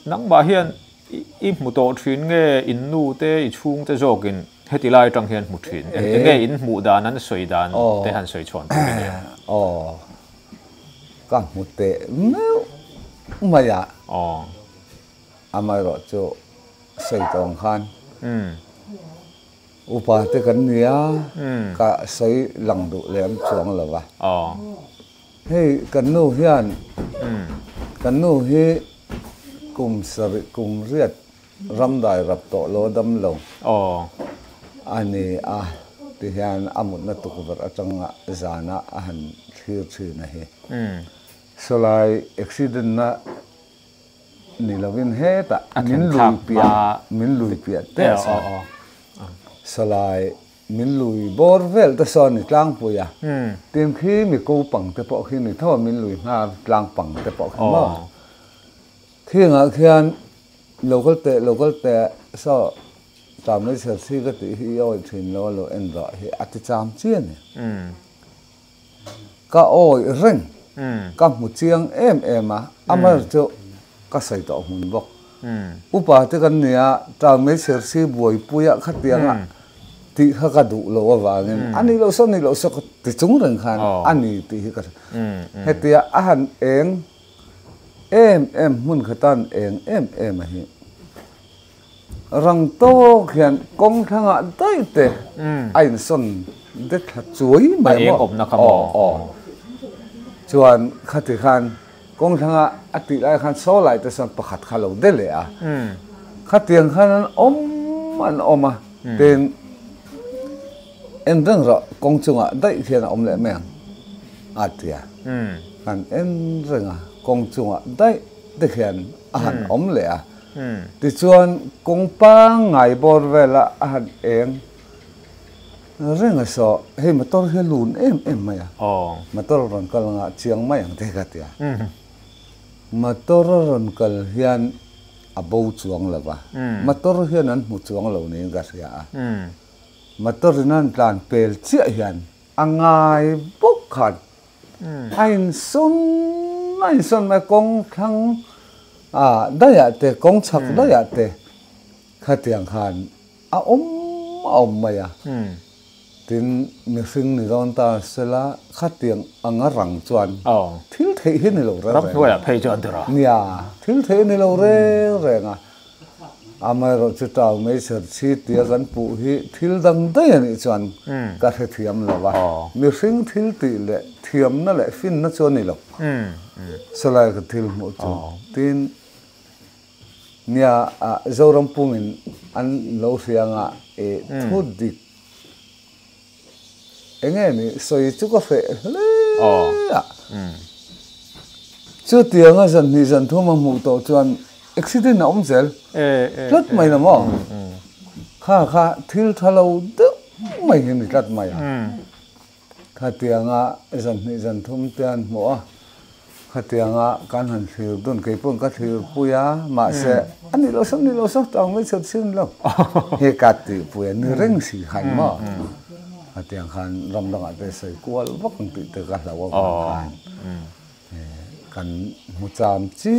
Nangmah hian i hmu tawh thin nge in nu te i chhung te zawkin heti lai atang hian hmu thin? Engti nge in hmuh dan an sawi dan te han sawi chhuan tur i nia? Aw, ka hmu teh meuh mai a. Amaherawh chu sawi tawh ang khan upa te kan nia ka sawi lang duh lem chuang lo va. Hei kan nu hian kan nu hi kum sarih kum riat ram dai rap tawh lo dam lo a ni a ti hian a mutna tukverh atanga zana a han thlir thin a hi. Sawlai accident na ni lovin hetah min lui piah min lui piah teh a sawlai Min lui bawr vel te sawn i tlangpui a, tin khi mi ko pang te pawh khi ni tho a, min lui nghal tlang pang te pawh khi maw. Khingah khian lo kal teh lo kal teh saw tlam lei chher si ka tih hi i awih thin lo a lo en rawh hi a ti cham chi a ni. Ka awih reng, ka hmu chiang em em a, amar chu ka sawi tawh hmun bawk. Upa te kan nia, tlang mai ser si buaipuia khatianga tih kha ka duh lo avangin a nih loh saw nih loh saw ka ti chung reng khan a ni tih hi ka hre. Hetia a han eng em em hmun kha tan eng em em a hi. Rang tawk hian kawng thlangah daih te a insawn det thla chuai mai maw? Aw aw. Chuan khati khan kawng thlangah a tih lai khan saw lai te sawn pakhat kha lo de leh a. Khatiang khan an awm an awm a, tin en reng rawh kawng chungah daih hian a awm leh mai ang a ti a. Kan en reng a, kawng chungah daih te khian a han awm leh a. Tichuan kawng pangngai bawr vela a han eng reng a saw, hei motor hi a lun em em mai a, motor a rawn kal anga chiang mai ang te ka ti a. Motor a rawn kal hian a bo chuang lo va, motor hian an hmu chuang lo niin ka hria a. Motor in an tlan pel chiah hian a ngai bawk khan A insawn a insawn mai kawng thlang ah daihah te kawng chhak daihah te khatiang khan a awm a awm mai a. Tin mihring ni dawn ta sela khatiang anga rang chuan thil theih hi ni lo reng reng a. Ramhnuaiah phei chuan tura. Nia, thil theih ni lo reng reng a. Amaherawh chu tau mai serchhi tia kan puh hi thil dang daih a nih chuan ka hrethiam lo a, mihring thil tih leh thiamna leh finna chu a ni lo. Sawlai ka thil hmuh chu tin nia Zoram pumin an lo hria anga i thu dik eng nge ni sawi chu ka hreh hle a. Chutianga zan hnih zan thum a hmuh tawh chuan accident a awm zel tlat mai la maw? Kha kha thil tha lo deuh mai hi ni tlat mai a. Khatianga zan hnih zan thum te an hmuh a. Khatianga kan han thlir dun, kei pawhin ka thlir pui a, mahse a ni lo saw, ni lo saw, tang mai chhiat chhin lo. He ka tih pui a ni reng si khan maw? Khatiang khan ram dangah te sawi kual vak ang tih te ka hlauh avang khan kan hmu cham chi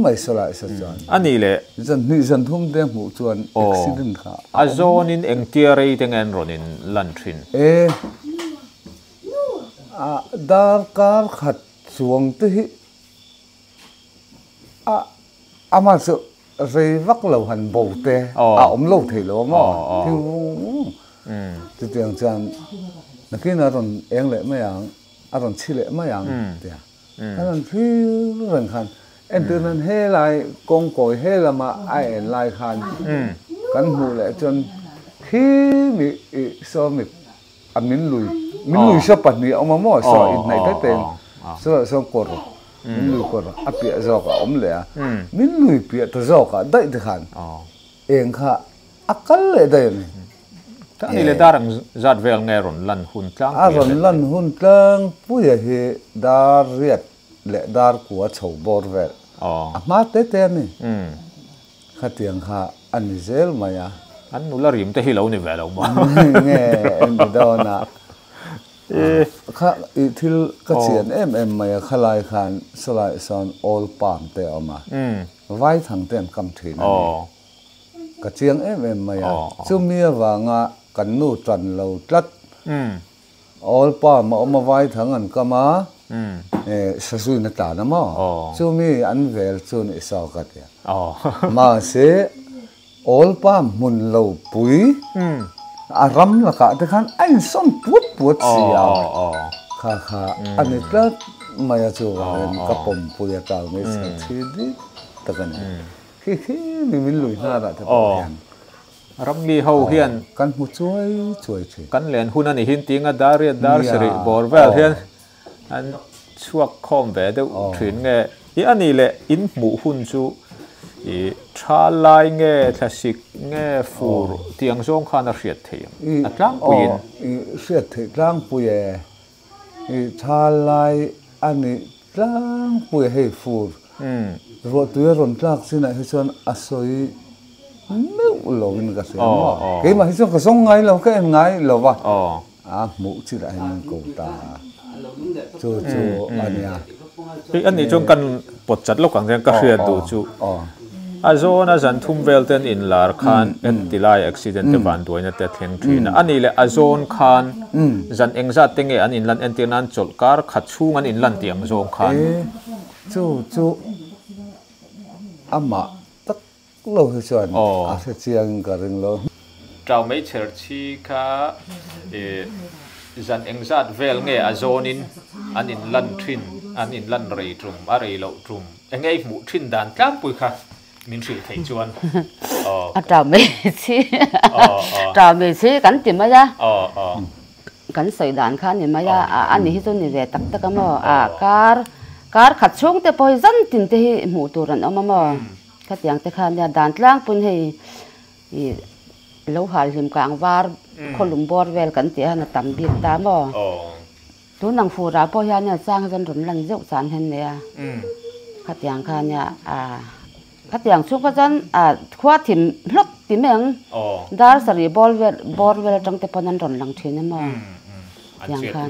mai saw lai saw chuan. A nih leh. Zan hnih zan thum te hmuh chuan accident kha a awm. A zawnin engtia rei te nge an rawn in lan thin? E. A darkar khat chuang te hi a amah chu rei vak lo han bo te a awm lo thei lo a maw thil vung vung chutiang chuan nakin a rawn eng leh mai ang. A rawn chhi leh mai ang tia kan han thlir reng khan entir nan helai kawngkawi he lama a en lai khan kan hmuh leh chuan khi mi ih saw mi a min lui min lui saw pahnih a awm a maw saw inhnaih te te in saw sawn kawr min lui kawr a piah zawk a awm leh a min lui piah ta zawk ah daih te khan eng kha A kal leh daih a ni. Ka ni leh dar ang zat vel nge rawn lan hun tlangpui a? A rawn lan hun tlangpuia hi dar riat leh dar kua chho bawr vel a hma te te a ni. Khatiang kha a ni zel mai a. An nula rim te hi lo ni ve lo maw? Nge en ti dawn a. Kha i thil ka chian em em mai a, khalai khan sawlai sawn old palm te a awm a, vaithang te an kam thin a ni. Ka chiang em em mai a, chumi avanga kan nu tan lo tlat. Awl pa ma awm a vai thang an kam a, sazuin a tlan a maw? Chumi an vel chu ni saw ka ti a. Mahse, awl pa hmun lo pui a ram lakah te khan a insawn puat puat si a, kha kha a ni tlat mai a, chuvangin ka pawmpui a tau mai chher thi dik tak a ni. Khi khi mi min lui hnar ah te pawh hian. Rammi ho hian. Kan hmu chuai chuai thin. Kan len hun a ni hin tinga dar riat dar sarih bawr vel hian an chhuak khawm ve deuh thin nge. I a nih leh in hmuh hun chu i tha lai nge thlasik nge fur tiang zawng khan a hriat theih ang a tlangpuiin. I hriat theih tlangpui e. I tha lai a nih tlangpui hei fur ruahtui a rawn tlak chinah hi chuan a sawi meuh lo in ka hria maw keimah hi chuan ka zawng ngai lo ka en ngai lo va a hmuh chinah hian min ko ta chu chu a nia. Hei a nih chuan kan pawt chat lawk ang hian ka hriat duh chu a zawn a zan thum vel ten inlar khan heti lai accident te vanduaina te a thleng thin a, a nih leh a zawn khan zan engzat te nge an inlan entir nan chawlh kar khat chhung an inlan tih ang zawng khan. E chu chu amah tak lo hi chuan a hre chiang in ka ring lo. Tau mai chher chi kha zan engzat vel nge a zawn in an inlan thin an inlan rei tum a rei loh tum enge i hmuh thin dan tlangpui kha min hrilh theih chuan aw. A tau mai chi tau mai chi kan ti mai a kan sawi dan kha a ni mai a a ni hi chu ni ve tak tak a maw a kar kar khat chhung te pawh hi zan tin te hi hmuh tur an awm a maw. Khatiang te kha nia dan tlangpun hei ih lo hal hlim kang var khawlum bawr vel kan tih hian a tam bik ta maw? Tun ang furah pawh hian nia chang hian rawn lan zeuh chan hian nei a, khatiang kha nia a khatiang chhung kha chuan a khua thim hlawt ti mai ang dar sarih bawr vel bawr vel atang te pawn an rawn lang thin a maw? Tiang khan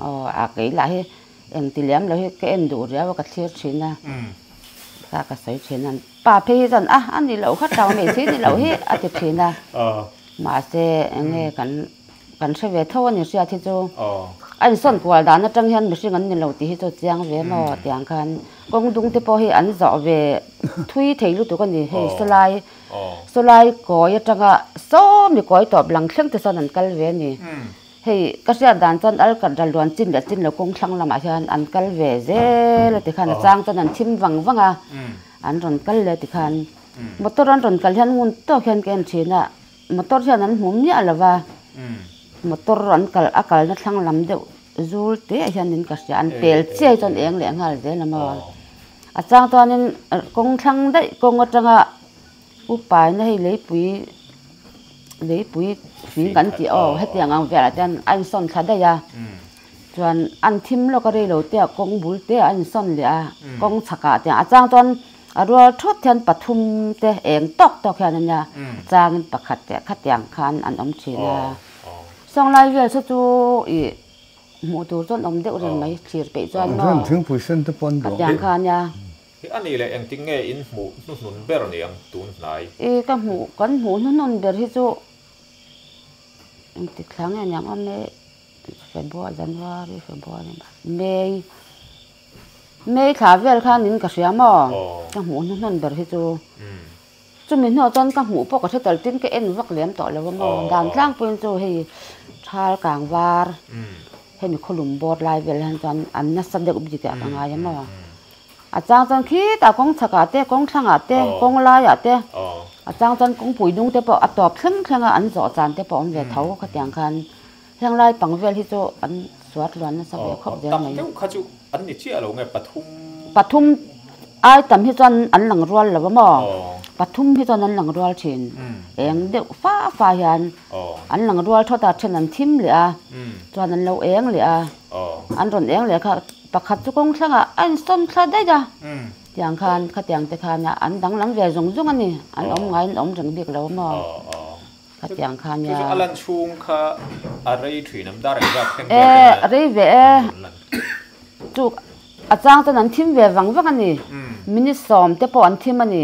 aw a kei lah hi Engti liam lo hi ka en duh riau a ka thlir thin a, ka ka sawi thin a, pa phei hi chuan a a ni loh kha tau nei si ni loh hi a ti thin a, mahse enge kan kan hre ve tho a ni hriat hi chu a insawn kual dan atang hian mihring an ni lo tih hi chu chiang ve maw tiang khan kawng dung te pawh hi an zawh ve thui thei lutuk a ni hei sawlai sawlai kawi atanga sawmi kawi tawp lang thleng te sawn an kal ve a ni. Hei, ka hriat dan chuan Alkat ral luan chin leh chin lo kawng thlang lamah hian an kal ve zel a tikhan a chang chuan an thim vang vang a, an rawn kal leh tikhan motor an rawn kal hian ngun tawk hian ka en thin a, motor hian an hmu miah lo va, motor an kal a kalna thlang lam deuh zul te ah hian in ka hria, an pel chiai chuan eng leh nghal zel a maw. A chang chuanin kawng thlang daih kawng atanga Upaina hei leipui leipui fing kan tih aw hetiang ang velah te a insawn thla daih a chuan an thim lawk a reilo te ah kawng bul te ah a insawn leh a kawng chhakah te a chang chuan a rual thawt hian pathum te eng tawk tawk hian a nia a changin pakhat te khatiang khan an awm thin a sawnglai vel saw chu ih hmuh tur chuan awm deuh reng mai thlir peih chuan maw khatiang kha a nia. Hi a nih leh engtin nge in hmuh hnuhnun ber ni ang tun hnai? I ka hmuh, kan hmuh hnuhnun ber hi chu engtik thla nge niang aw May, February, January, February, May, May thla vel khan in ka hria maw? Ka hmuh hnuhnun ber hi chu chumi hnuah chuan ka hmuh pawh ka hre tel tin ka en vak lem tawh lo a maw? Dan tlangpuiin chu hei thal kang var. Hemi khawlum bawr lai vel hian chuan an nasa deuh bik ah ka ngai a maw. A chang chuan khitah kawng chhakah te, kawng thlangah te, kawng laiah te, a chang chuan kawngpui dung te pawh a tawp thleng thleng a an zawh chan te pawh a awm ve tho khatiang khan heng lai pang vel hi chu an suat luan nasa ve khawp zel mai. Tam deuh kha chu an ni chiah lo nge pathum? Pathum ai tam hi chuan an lang rual lo a maw? Pathum hi chuan an lang rual thin. Eng deuh fa fa hian an lang rual thawt a, then an thim leh a, chuan an lo eng leh a, an rawn eng leh kha Pakhat chu kawng thlangah a insawn thla daih a, tiang khan khatiang te khan an danglam ve zung zung a ni, an awm ngaiin an awm reng bik lo maw khatiang khan nia. Chu chu a lan chhung kha a rei thin am dar engzat thleng vel te nge? Rei ve e, chu a chang chuan an thim ve vang vang a ni, minute sawm te pawh an thim a ni,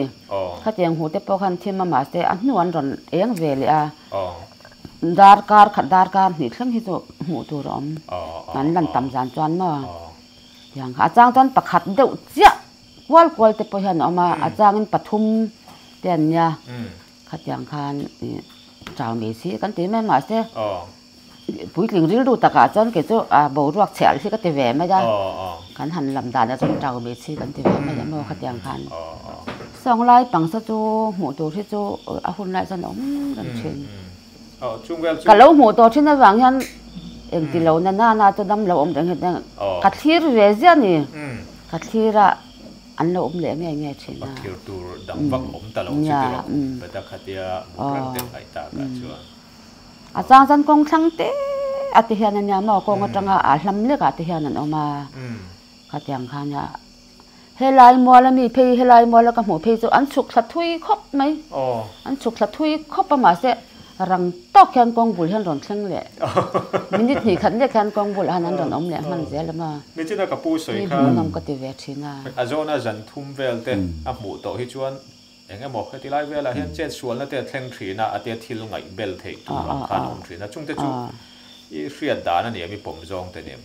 khatiang huh te pawh khan thim a mahse a hnu an rawn eng ve leh a. Darkar khat darkar hnih thleng hi chu hmuh tur a awm. An lan tam zan chuan maw tiang kha a chang chuan pakhat deuh chiah kual kual te pawh hian a awm a, a changin pathum te an nia khatiang khan ih chau mai si kan ti mai mahse puitling rilru takah chuan kei chu a boruak chhiah hi ka ti ve mai a, kan han lam danah chuan chau mai si kan ti ve mai a maw khatiang khan. Sawnglai pangsa chu hmuh tur hi chu a hun lai chuan a awm reng thin. Ka lo hmuh tawh thin avang hian engti lo na na na chu dam lo awm reng hian ka thlir ve ziah a ni. Ka thlir a an lo awm leh ngei ngei thin a. Thlir tur dang vak awm ta lo chu tiraw beta khatia hmuh reng te ngaih tak ah chuan. A chang chuan kawng thlang te a ti hian a nia maw kawng atanga a hlam lek ah te hian an awm a khatiang khan a. Helai mual a mi phei helai mual a ka hmuh phei chu an chhuk thla thui khawp mai. An chhuk thla thui khawp a mahse rang tawk hian kawng bul hian rawn thleng leh minute hnih khat lek hian kawng bulah hian an rawn awm leh hman zel a maw. Nichina ka pu sawi khan. Hmuh nawm ka ti ve thin a. A zawna zan thum vel te a hmuh tawh hi chuan eng emaw heti lai velah hian chet sualna te a thleng thin a, a tia thil ngaih bel theih tur ang khan a awm thin a, chungte chu i hriat dan a ni em i pawm zawng te ni em?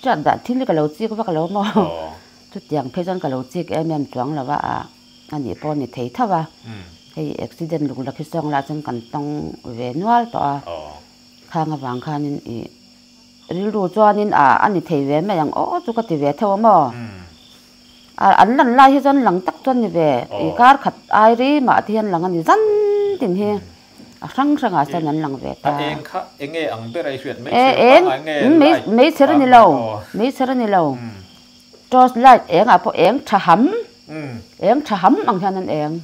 Hriat dan thil hi ka lo chik vak lo maw? Chutiang phei chuan ka lo chik em em chuang lo a, a nih pawh a ni thei tho a. Hei accident luk la khi sawng lah chuan kan tawng ve nual tawh a. Khang avang khanin ih rilru chuanin a a ni thei ve mai ang aw chu ka ti ve tho a maw? An lan lai hi chuan lang tak chuan ni ve, ih kar khat ai ri mah te hian lang a ni zan tin hi. A hrang hrangah chuan an lang ve ta. A eng kha eng nge ang ber a i hriat mai chher pangngai nge light Mei chher a ni lo, mei chher a ni lo. Torch light engah pawh eng tha ham, eng tha ham ang hian an eng.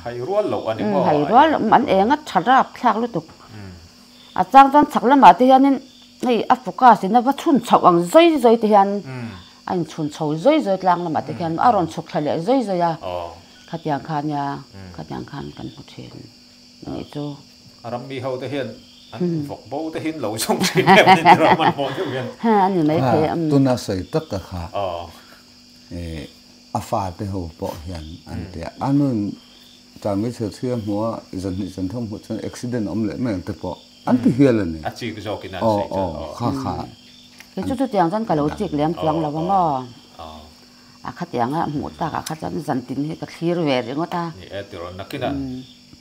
Hai rual loh a ni maw? Hai rual loh, an eng a tha rap thlak lutuk. A chang chuan chhak lamah te hianin hei a focus in a va chhun chhoh ang zawi zawi te hian a inchhun chho zawi zawi tlang lamah te khian a rawn chhuk thla leh zawi zawi a. Khatiang kha nia, khatiang khan kan hmu thin. Nih chu. A ram mi ho te hian an vawk bo te hian lo zawng thin em ni tiraw hmanhmawh deuh hian. Ha a ni mai thei a. Tuna sawi tak ka kha a fa te ho pawh hian an ti a, a nun Changmei chhel chhia hmuh a zanhnih zanthum hmuh chuan accident awm leh mai ang te pawh an ti hial a ni. A chik zawkin an sawi chuan aw kha kha. Kei chu chutiang chuan ka lo chik lem chuang lo a maw. A khatianga hmuh takah kha chuan zantin hi ka thlir ve ringawt a. Ni e tiraw nakinah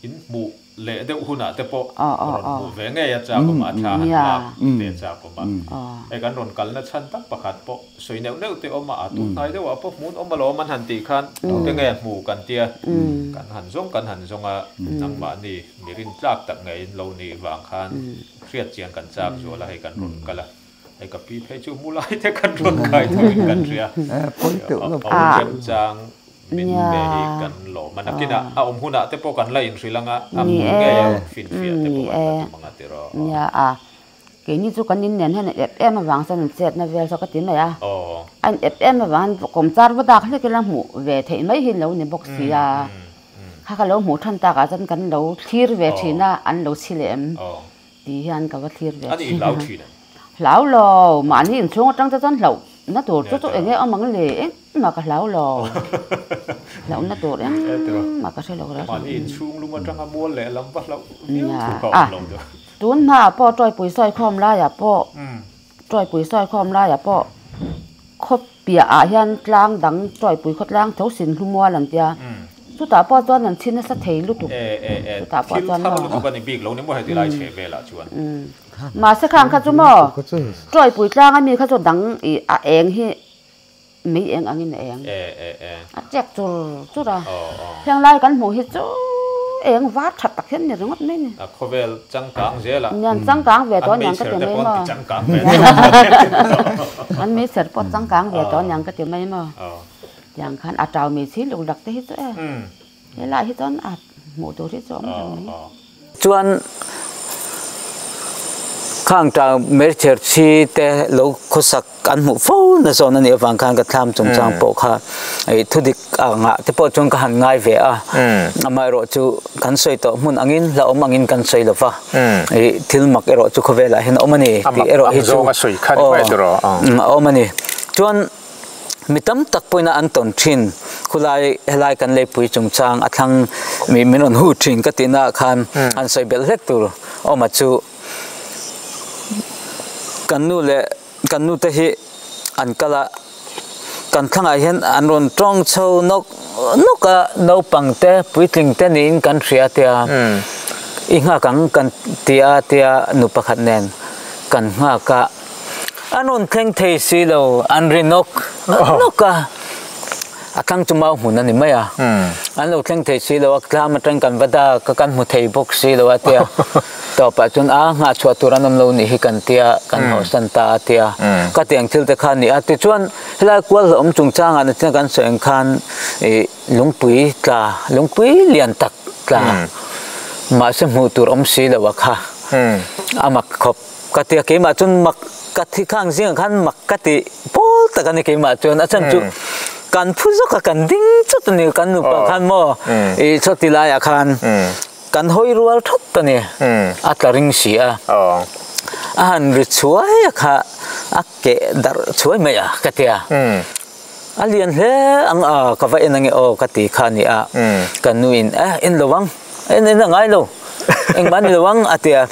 in hmuh leh deuh hunah te pawh rawn hmuh ve ngei a chak awm a, a thla han lak ve chak awm a. Hei kan rawn kalna chhan tak pakhat pawh sawi neuh neuh te awm a, a tun hnai deuhah pawh hmun awm alawm an han tih khan tute nge hmu kan tia kan han zawng kan han zawng a, nangmahni mi rintlak tak ngeiin lo nih vang khan hriat chian kan chak zual a, hei kan rawn kal a. Hei ka pi phei chu mu lai te kan rawn kai tho in kan hria. A awm chang min ve hi kan lawm a. Nakinah a awm hunah te pawh kan la inhrilh anga a hmu ngei a rawn finfiah te pawh kan la tum anga tiraw. Nia a, keini chu kan in nen hian an ep em avang chuan an chetna vel saw ka ti mai a. A in ep em avang hian kawm char va dak hlek ila hmuh ve theih mai hi lo ni bawk si a. Kha ka lo hmuh than takah chuan kan lo thlir ve thin a, an lo chhi leh em. Ti hian ka va thlir ve thin a. Ani hlau thin em? Hlau lo, mahni inchhung atang te chuan hlauh na tur chu chu enge awm ang le, engmah ka hlau lo. Hlauh na tur engmah ka hre lo reng. Mahni inchhung lung atanga mual leh lam va hlauh viau thu ka awm lo deuh. Tun hmaah pawh Tawipui sawikhawm laiah pawh, Tawipui sawikhawm laiah pawh khaw piahah hian tlang dang Tawipui khawtlang tho sin hlu mual an tia. Chutah pawh chuan an chhi nasa thei lutuk. Chutah pawh chuan maw. Thil thar lutuk a ni bik lo ni maw heti lai chheh velah chuan. Mahse khang kha chu maw Tawipui tlang ami kha chu dang ih a eng hi mei eng angin a eng. A chek chur chur a. Heng lai kan hmuh hi chu eng var tha tak hian ni ringawt mai ni. A khawvel changkang zel a. Nian changkang ve tawh aniang ka ti mai maw. An meichher pawh changkang ve tawh aniang ka ti mai maw. Tiang khan a tau mai chi luk lak te hi chu e helai hi chuan a hmuh tur hi chu a awm reng mai. Chuan khang tau Mercher chi te lo khawsak an hmuh fo na zawn a nih avang khan ka thlam chungchang pawh kha thu dik angah te pawh chuan ka han ngai ve a, amaherawh chu kan sawi tawh hmun angin hla awm angin kan sawi lo va, thil mak erawh chu khawvelah hian a awm a ni tih erawh hi chu a awm a ni. Chuan Mi tam tak pawhin an tawn thin. Khulai helai kan leipui chungchang a thlang mi min rawn hu thin ka tihna ah khan an sawi belh hlek tur awm a chu kan nu leh kan nu te hi an kal a, kan thlangah hian an rawn tawng chho nawk nawk a, naupang te puitling te niin kan hria tia i nghak ang kan ti a tia nu pakhat nen kan nghak a. An rawn thleng thei si lo, an ri nawk nawk a, a thlang chu mau hmun a ni mai a, an lo thleng thei si lo a, tlam atang kan va dak a, kan hmu thei bawk si lo a tia, tawpah chuan a nghah chhuah tur an awm lo nih hi kan tia, kan hawhsan ta a tia, ka tiang thil te kha a ni a, tichuan helai kual hlauhawm chungchangah nachina kan sawi ang khan ih lungpui tla, lungpui lian tak tla, mahse hmuh tur awm si lo a kha, a mak khawp. Ka ti a, keimah chuan mak ka thi khang zingah khan mak ka ti pawl tak a ni keimah chuan a chhan chu kan phu zawk a kan ding chawt a ni kan nupa khan maw i chawti laiah khan kan hawi rual thawt a ni a tla ring si a a han ri chhuai a kha a keh darh chhuai mai a ka ti a a lian hle ang a ka va en ange aw ka ti kha a ni a kan nuin eh en lo ang. En en a ngai lo engmah ni lo ang a ti a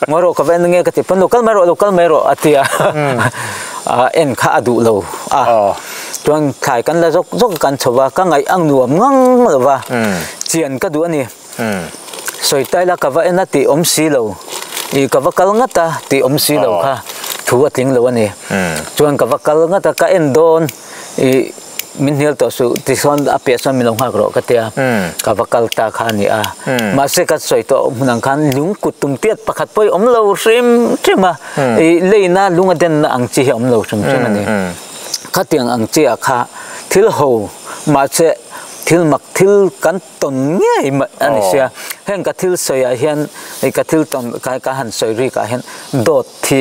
ngawi rawh ka va en ange ka ti pawn lo kal mai rawh lo kal mai rawh a ti a a en kha a duh lo a chuan thlai kan la zawk zawk kan chho va ka ngaih ang nuam ngang lo va chian ka duh a ni sawi tai la ka va en a tih awm si lo ih ka va kal ngat a tih awm si lo kha thu a tling lo a ni chuan ka va kal ngat a ka en dawn ih Min hnial tawh suh tichuan a piah chuan min lo nghak rawh ka ti a, ka va kal ta kha a ni a. Mahse ka sawi tawh hmun ang khan lung kut tum tiat pakhat pawh hi awm lo hrim hrim a, i leina lung a denna ang chi hi a awm lo hrim hrim a ni. Khatiang ang chi ah kha thil ho mahse thil mak thil kan tawn ngei mai a ni sia. Heng ka thil sawi ah hian i ka thil tawn ka han sawi rik ah hian dawt hi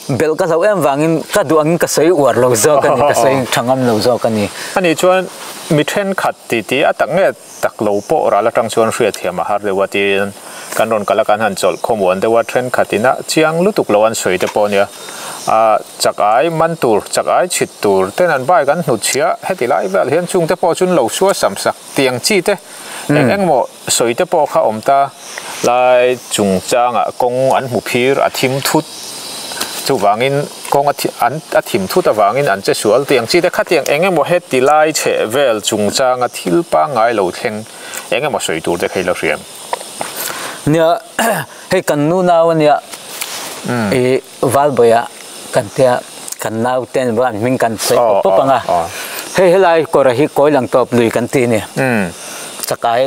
Belh ka hloh em vangin ka duh angin ka sawi uar lo zawk a ni, ka sawi tha ngam lo zawk a ni. Ani chuan mi thenkhat titi a tak nge tak lo pawh ral atang chuan hriatthiam a har deuh a tiin kan rawn kal a kan han chawlh khawmuan deuh a, thenkhat ina chiang lutuk lo an sawi te pawh nia. A chak ai man tur, chak ai chhit tur ten an bike an hnutchhiah heti lai vel hian chungte pawh chun lo sual sam sak tiang chi te eng engmaw sawi te pawh kha awm ta lai chungchangah kawng an hmu phir a thim thut chuvangin kawng a an a thim thut avangin an che sual tiang chi te khatiang eng emaw heti lai chheh vel chungchanga thil pangngai lo thleng eng emaw sawi tur te kha i la hriam. Nia hei kan nu nau ania i Valbawiah kan tia kan nau ten an hming kan sawi pawp pawp ang a, hei helai kawr hi kawi lang tawp lui kan ti a ni, chakai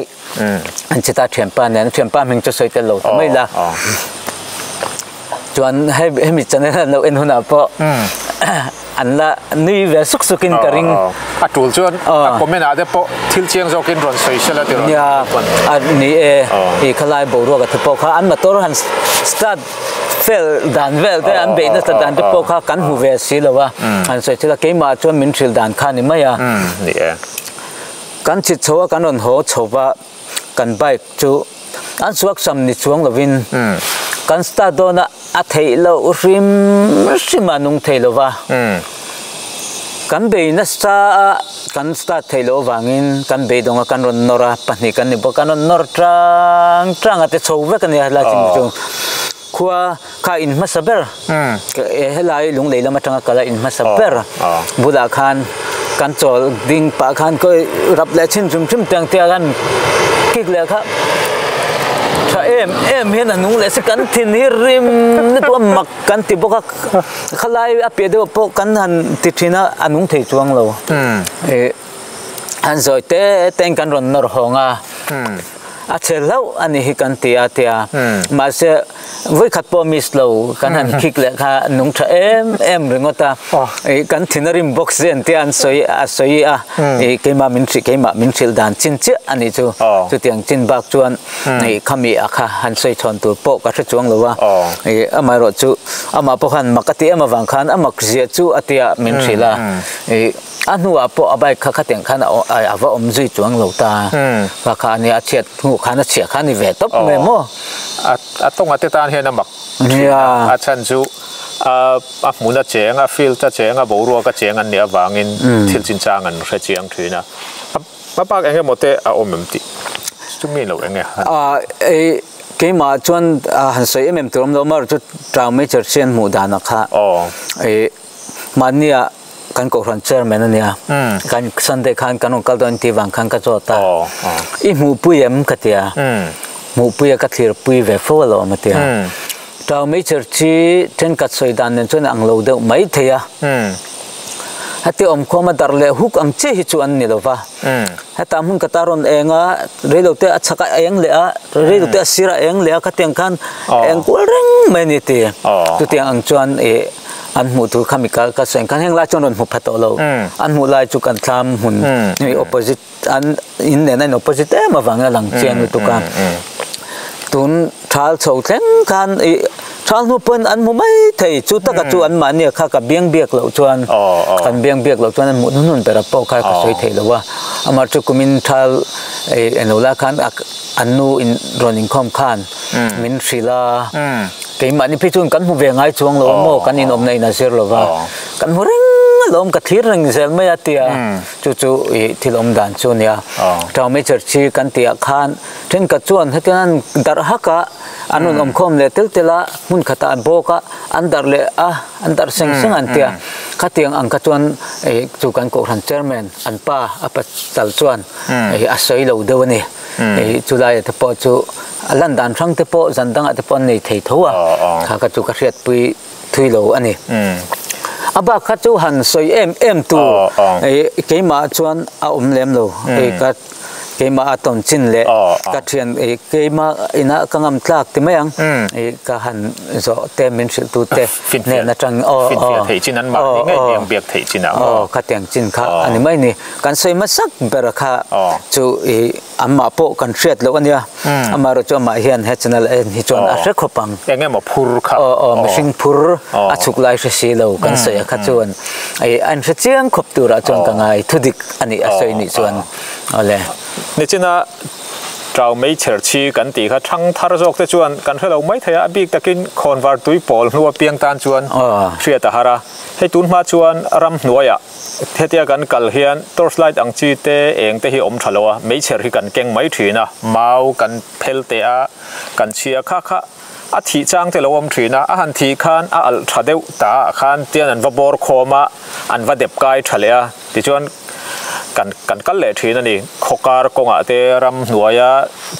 an chita thianpa nen thianpa hming chu sawi tel lo ta mai la, chuan hei hemi channel an lo en hunah pawh an la nui ve suk suk in ka ring. A tul chuan a comment ah te pawh thil chiang zawkin rawn sawi sela ti rawn. Nia a ni e, i khalai boruak a thi pawh kha an motor han start Fel dan vel te an beih nasa dan te pawh kha kan hmu ve si lo a, an sawi thil a, keimah chuan min hrilh dan kha a ni mai a. Kan chhit chho a, kan rawn haw chho va, kan bike chu an suak sam ni chuang lovin kan start dawn a, a theih loh hrim hrim a nung thei lo va. Kan bei nasa a, kan start theih loh avangin kan beidawng a, kan rawn nawr a, pahnih kan ni bawk, kan rawn nawr tang tang a te chho vek a nia helai chin chu khua kha in hmasa ber helai lunglei lam atanga kal a in hmasa ber bulah khan. Kan chawl ding pah khan kawi rap leh chin hrim hrim tiang tia khan kik leh kha tha em em hian a nung leh si kan thin hi rim lutuk a mak kan ti bawk a khalai a piah deuh pawh kan han ti thin a a nung thei chuang lo ih han zawi te te in kan rawn nawr hawng a a chhe hlauh a ni hi kan ti a tia mahse Vawikhat pawh miss lo kan han khik leh kha nung tha em em ringawt a, ih kan thin a rim bawk si an tia an sawi a sawi a, ih keimah min hrilh keimah min hrilh dan chin chiah a nih chu, chutiang chin bak chuan ih khami a kha han sawi chhawn tur pawh ka hre chuang lo a, ih amaherawh chu amah pawh khan mak a ti em avang khan a mak zia chu a tia min hrilh a, ih. A hnuah pawh a bike kha khatiang khan a va awm zui chuang lo ta. Kha kha a nia a chhiat hnu khan a chhiah kha a ni ve tawp mai maw? A tawnga te tan hian a mak thin a, a chhan chu a hmun a cheng a, field a cheng a, boruak a cheng an nih avangin thil chinchang an hre chiang thin a. A bak eng emaw te a awm em tih chu mi lo eng e? Keimah chuan han sawi em em tur awm lo, amaherawhchu Tau Major Chian hmuh danah kha Mahnia kan kohhran chairman a nia, kan Sunday khan kan rawn kal dawn tih vang khan ka zawt a, i hmuhpui em ka ti a, hmuhpui a ka thlirpui ve fo alawm a ti a. Tau Major chi thenkhat sawi dan nen chuan a ang lo deuh mai thei a, heti awmkhawm a darh leh huk ang chiah hi chu an ni lo va. Heta hmun ka ta rawn eng a, reilote a chhak a eng leh a, reilote a sir a eng leh a, khatiang khan eng kual reng mai a ni ti. Chutiang ang chuan ih an hmuh tur kha mi ka sawi ang khan heng lai chuan rawn hmu pha tawh lo. An hmuh lai chu kan thlam hmun hei opposite an in nen a in opposite em avangin a lang chiang lutuk a. Tun thal chho thleng khan ih thal hnu pawhin an hmu mai thei chu taka chu an mahni kha ka biang biak loh chuan kan biang biak loh chuan an hmuh hnun hnun ber a pawh kha ka sawi thei lo a amah chu kumin thal ih englo lai khan an nu in rawn inkhawm khan min hrilh a keimahni phei chuan kan hmu ve ngai chuang lo a maw kan inawmna in a zir lo va kan hmu reng alawm ka thlir reng zel mai a tia chu chu ih thil awm dan chu a nia Taumecher chi kan tih ah khan Thenkhat chuan hetiang an darh hak a, an rawn awmkhawm leh tel tel a, hmun khatah an bawk a, an darh leh a, an darh seng seng an ti a. Khatiang ang kha chuan chu kan Kohhran Chairman an pa a pasal chuan a sawi lo deuh a ni. Chulaiah te pawh chu a lan dan hrang te pawh zan dangah te pawh an nei thei tho a, kha kha chu ka hriatpui thui lo a ni. A bak kha chu han sawi em em tur keimah chuan a awm lem lo. Keimah a tawn chin leh ka thian keimah inah ka ngam tlak ti mai ang ka han zawh te min hrilh tu te hnen atang aw finfiah theih chin an mahni ngei biang biak theih chin ah aw khatiang chin kha a ni mai ni kan sawi hmasak ber kha chu i amah pawh kan hriat loh a nia amaherawh chu amah hian he channel en hi chuan a hre khawp ang eng emaw phur kha aw aw mihring phur a chhuk lai hre si lo kan sawi a kha chuan an hre chiang khawp turah chuan ka ngai thudik a nih a sawi nih chuan Awle. Nichina Tau mei chher chhi kan tih kha thang thar zawk te chuan kan hre lo mai thei a, a bik takin khawnvar tui pawl hnu apiang tan chuan hriat a har a. Hei tun hma chuan ram hnuaiah hetia kan kal hian torch light ang chi te eng te hi awm tha lo a, mei chher hi kan keng mai thin a, mau kan phel teh a, kan chhia kha kha a thih chang te lo awm thin a, a han thih khan a alh tha deuh ta ah khan tian an va bawr khawm a, an va dep kai tha leh a, tichuan kan kan kal leh thin a ni. Khawkar kawngah te ram hnuaia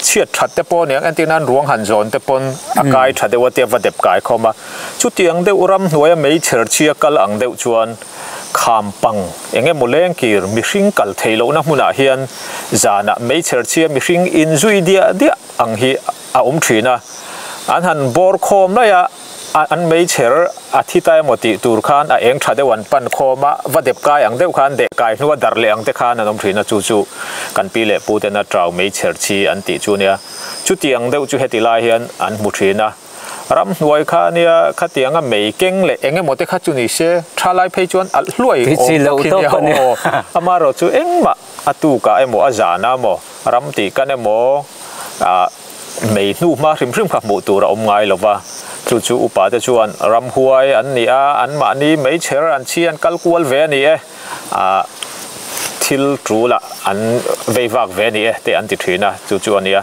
chhiat that te pawh aniang entir nan ruang han zawn te pawn a kai tha deuh a tia va dep kai khawm a, chutiang deuh ram hnuaia mei chher chhia kal ang deuh chuan kham pang eng emaw lengkir mihring kal theih lohna hmunah hian zanah mei chher chhia mihring inzui diah diah ang hi a awm thin a, an han bawr khawm laih a, an meichher a thi ta emaw tih tur khan a eng tha deuh an pan khawm a, va dep kai ang deuh khan deh kai hnua darh leh ang te khan an awm thin a, chu chu kan pi leh pu tena trau meichher chi an tih chu nia, chutiang deuh chu heti lai hian an hmu thin a, ramhnuai kha nia khatianga mei keng leh eng emaw te kha chu ni se, tha lai phei chuan alh hluai awm tak hi nia aw, amaherawh chu engmah a tukah emaw a zan a maw ram tih kan emaw ah mei hnu hma hrim hrim kha hmuh tur a awm ngai lo va, chu chu upa te chuan ramhuai an ni a, an mahni meichher an chhi an kal kual ve a ni e, ah thil tul ah an vei vak ve a ni e te an ti thin a, chu chu a nia.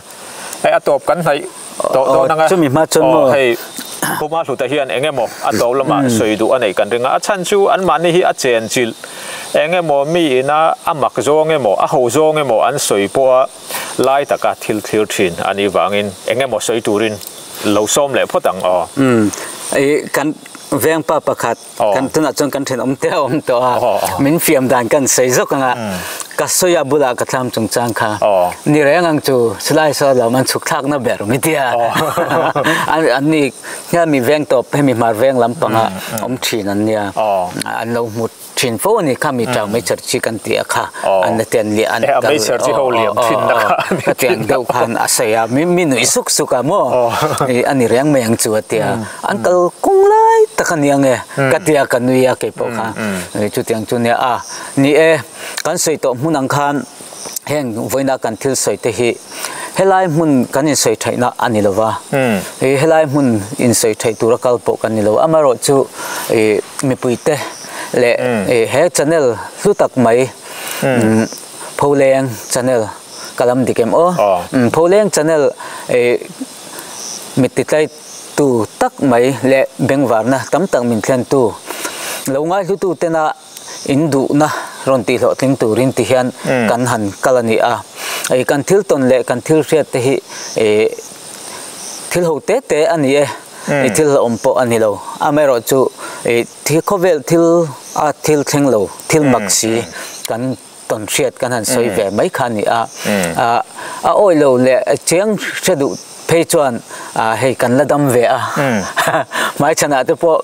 Hei a tawp kan hnaih tawh dawn ang a, chumi hma chuan maw? Aw hei Puma Hluta hian eng emaw a tawp lamah sawi duh a neih kan ring a, a chhan chu an mahni hi a chen chilh. Engemaw mi ina a mak zawng emaw a ho zawng emaw an sawi pawha lai taka thil thlir thin a nih vangin engemaw sawi turin lo sawm leh phawt ang aw. Umm kan vengpa pakhat kan tunah chuan kan thenawm te a awm tawh a, min fiam dan kan sawi zawk ang a, ka sawi a bulah ka thlam chungchang kha ni reng ang chu silai saw lo an chhuk thlakna ber mi tia an ni hian mi veng tawp hemi hmar veng lampanga awm thin an nia an lo hmu thin fo a ni kha mi tang meichher chi kan tih a kha an la ten liah an kal meichher chi ho liam thin na kha ka tiang deuh khan a sawi a mi nuih suk suk a maw a ni reng mai ang chu a tia an kal kawng lai tak a ni ang e ka tia ka nui a kei pawh kha chutiang chu nia a ni e kan sawi tawh hmun ang khan heng vawiina kan thil sawi te hi helai hmun kan insawi theihna a ni lova helai hmun insawi theih tura kal pawh kan ni lo amaherawhchu mipuite leh he channel hlu tak mai Pholeng channel ka lam dik em aw Pholeng channel mit titlai tu tak mai leh bengvarna tam tak min thlen tu lo ngai hlu tu tena in duhna rawn tih hlawhtling turin ti hian kan han kal a ni a kan thil tawn leh kan thil hriat te hi thil ho te te a ni e i thil hlauhawm pawh a ni lo amaherawhchu i thi khawvel thil a thil thleng lo thil mak si kan tawn hriat kan han sawi ve mai kha a ni a a awi lo leh chiang hre duh phei chuan hei kan la dam ve a hmaichhanah te pawh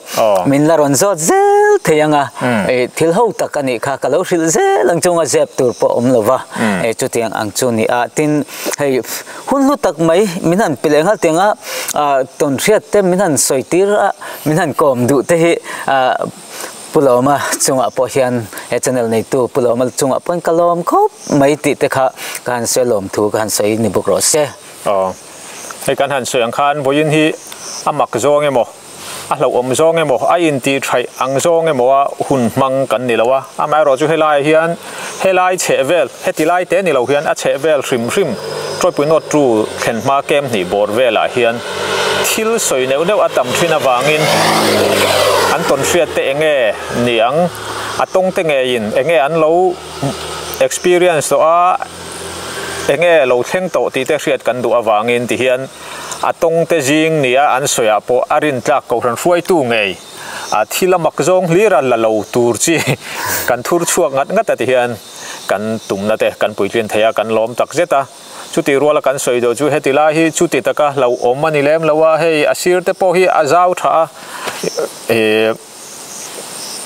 min la rawn zawt zel thei ang a thil ho tak a nih kha ka lo hrilh zel ang chunga zep tur pawh awm lo va chutiang ang chu a ni a tin hei Hun hlu tak mai min han pe leh nghal tiang a, tawn hriat te min han sawi tir a, min han kawm duh te hi Pu Lawma chungah pawh hian he channel neitu Pu Lawma chungah pawhin ka lawm khawp mai tih te kha ka han sawi lawm thu ka han sawi ni bawk rawh se. Aw, hei kan han sawi ang khan vawiin hi a mak zawng emaw? A hlauhawm zawng emaw, a intih thaih ang zawng emaw a hun hmang kan ni lo a, amaherawhchu helaiah hian helai chheh vel, heti lai te ni lo hian a chheh vel hrim hrim Tawipui Nawt Tu thlen hma kem hnih bawr velah hian thil sawi neuh neuh a tam thin avangin an tawnhriat te enge ni ang, a tawng te ngeiin enge an lo experience tawh a, enge lo thleng tawh tih te hriat kan duh avangin ti hian A tawngte zing nia an sawiah pawh a rintlak kohhran hruaitu ngei a thil a mak zawng hlir a la lo tur chi kan thur chhuak ngat ngat a ti hian kan tumna te kan puitlin thei a, kan lawm tak zet a. Chuti ruala kan sawi deuh chu heti lai hi chuti taka hlauhawm a ni lem lo a, hei a sir te pawh hi a zau tha a, ih.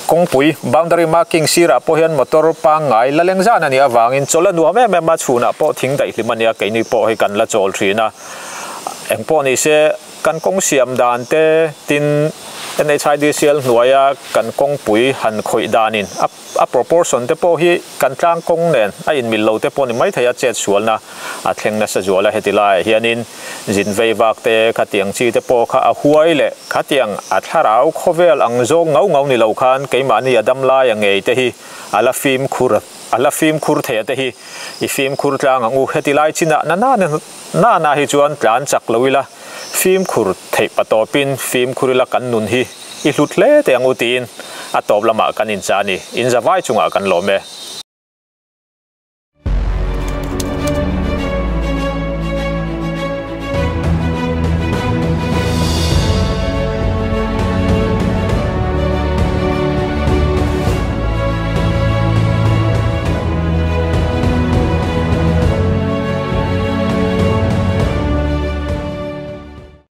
Kawngpui, boundary marking, sirah pawh hian motor pangngai la leng zan a nih avangin chawl a nuam em em a, chhunah pawh thing daih hlim a nia, keini pawh hei kan la chawl thin a. Eng pawh ni se, kan kawng siam dan te tin NHIDCL hnuaia kan kawngpui han khawih danin a a proportion te pawh hi kan tlang kawng nen a inmil lo te pawh ni maithei a, chet sualna a thleng nasa zual a. Heti laiah hianin zin vei vak te, khatiang chi te pawh kha a huai leh khatiang a thlarau khawvel ang zawng ngau ngau ni lo khan keimahni a dam laia ngei te hi a la fimkhur a la fimkhur thei a te hi i fimkhur tlang ang u. Heti lai chinah na na na na hi chuan tlan chak lo ila fimkhur theih patawpin fimkhur ila kan nun hi i hlut hle teh ang u tiin a tawp lamah kan inchah a ni. Inzavai chungah kan lawm e.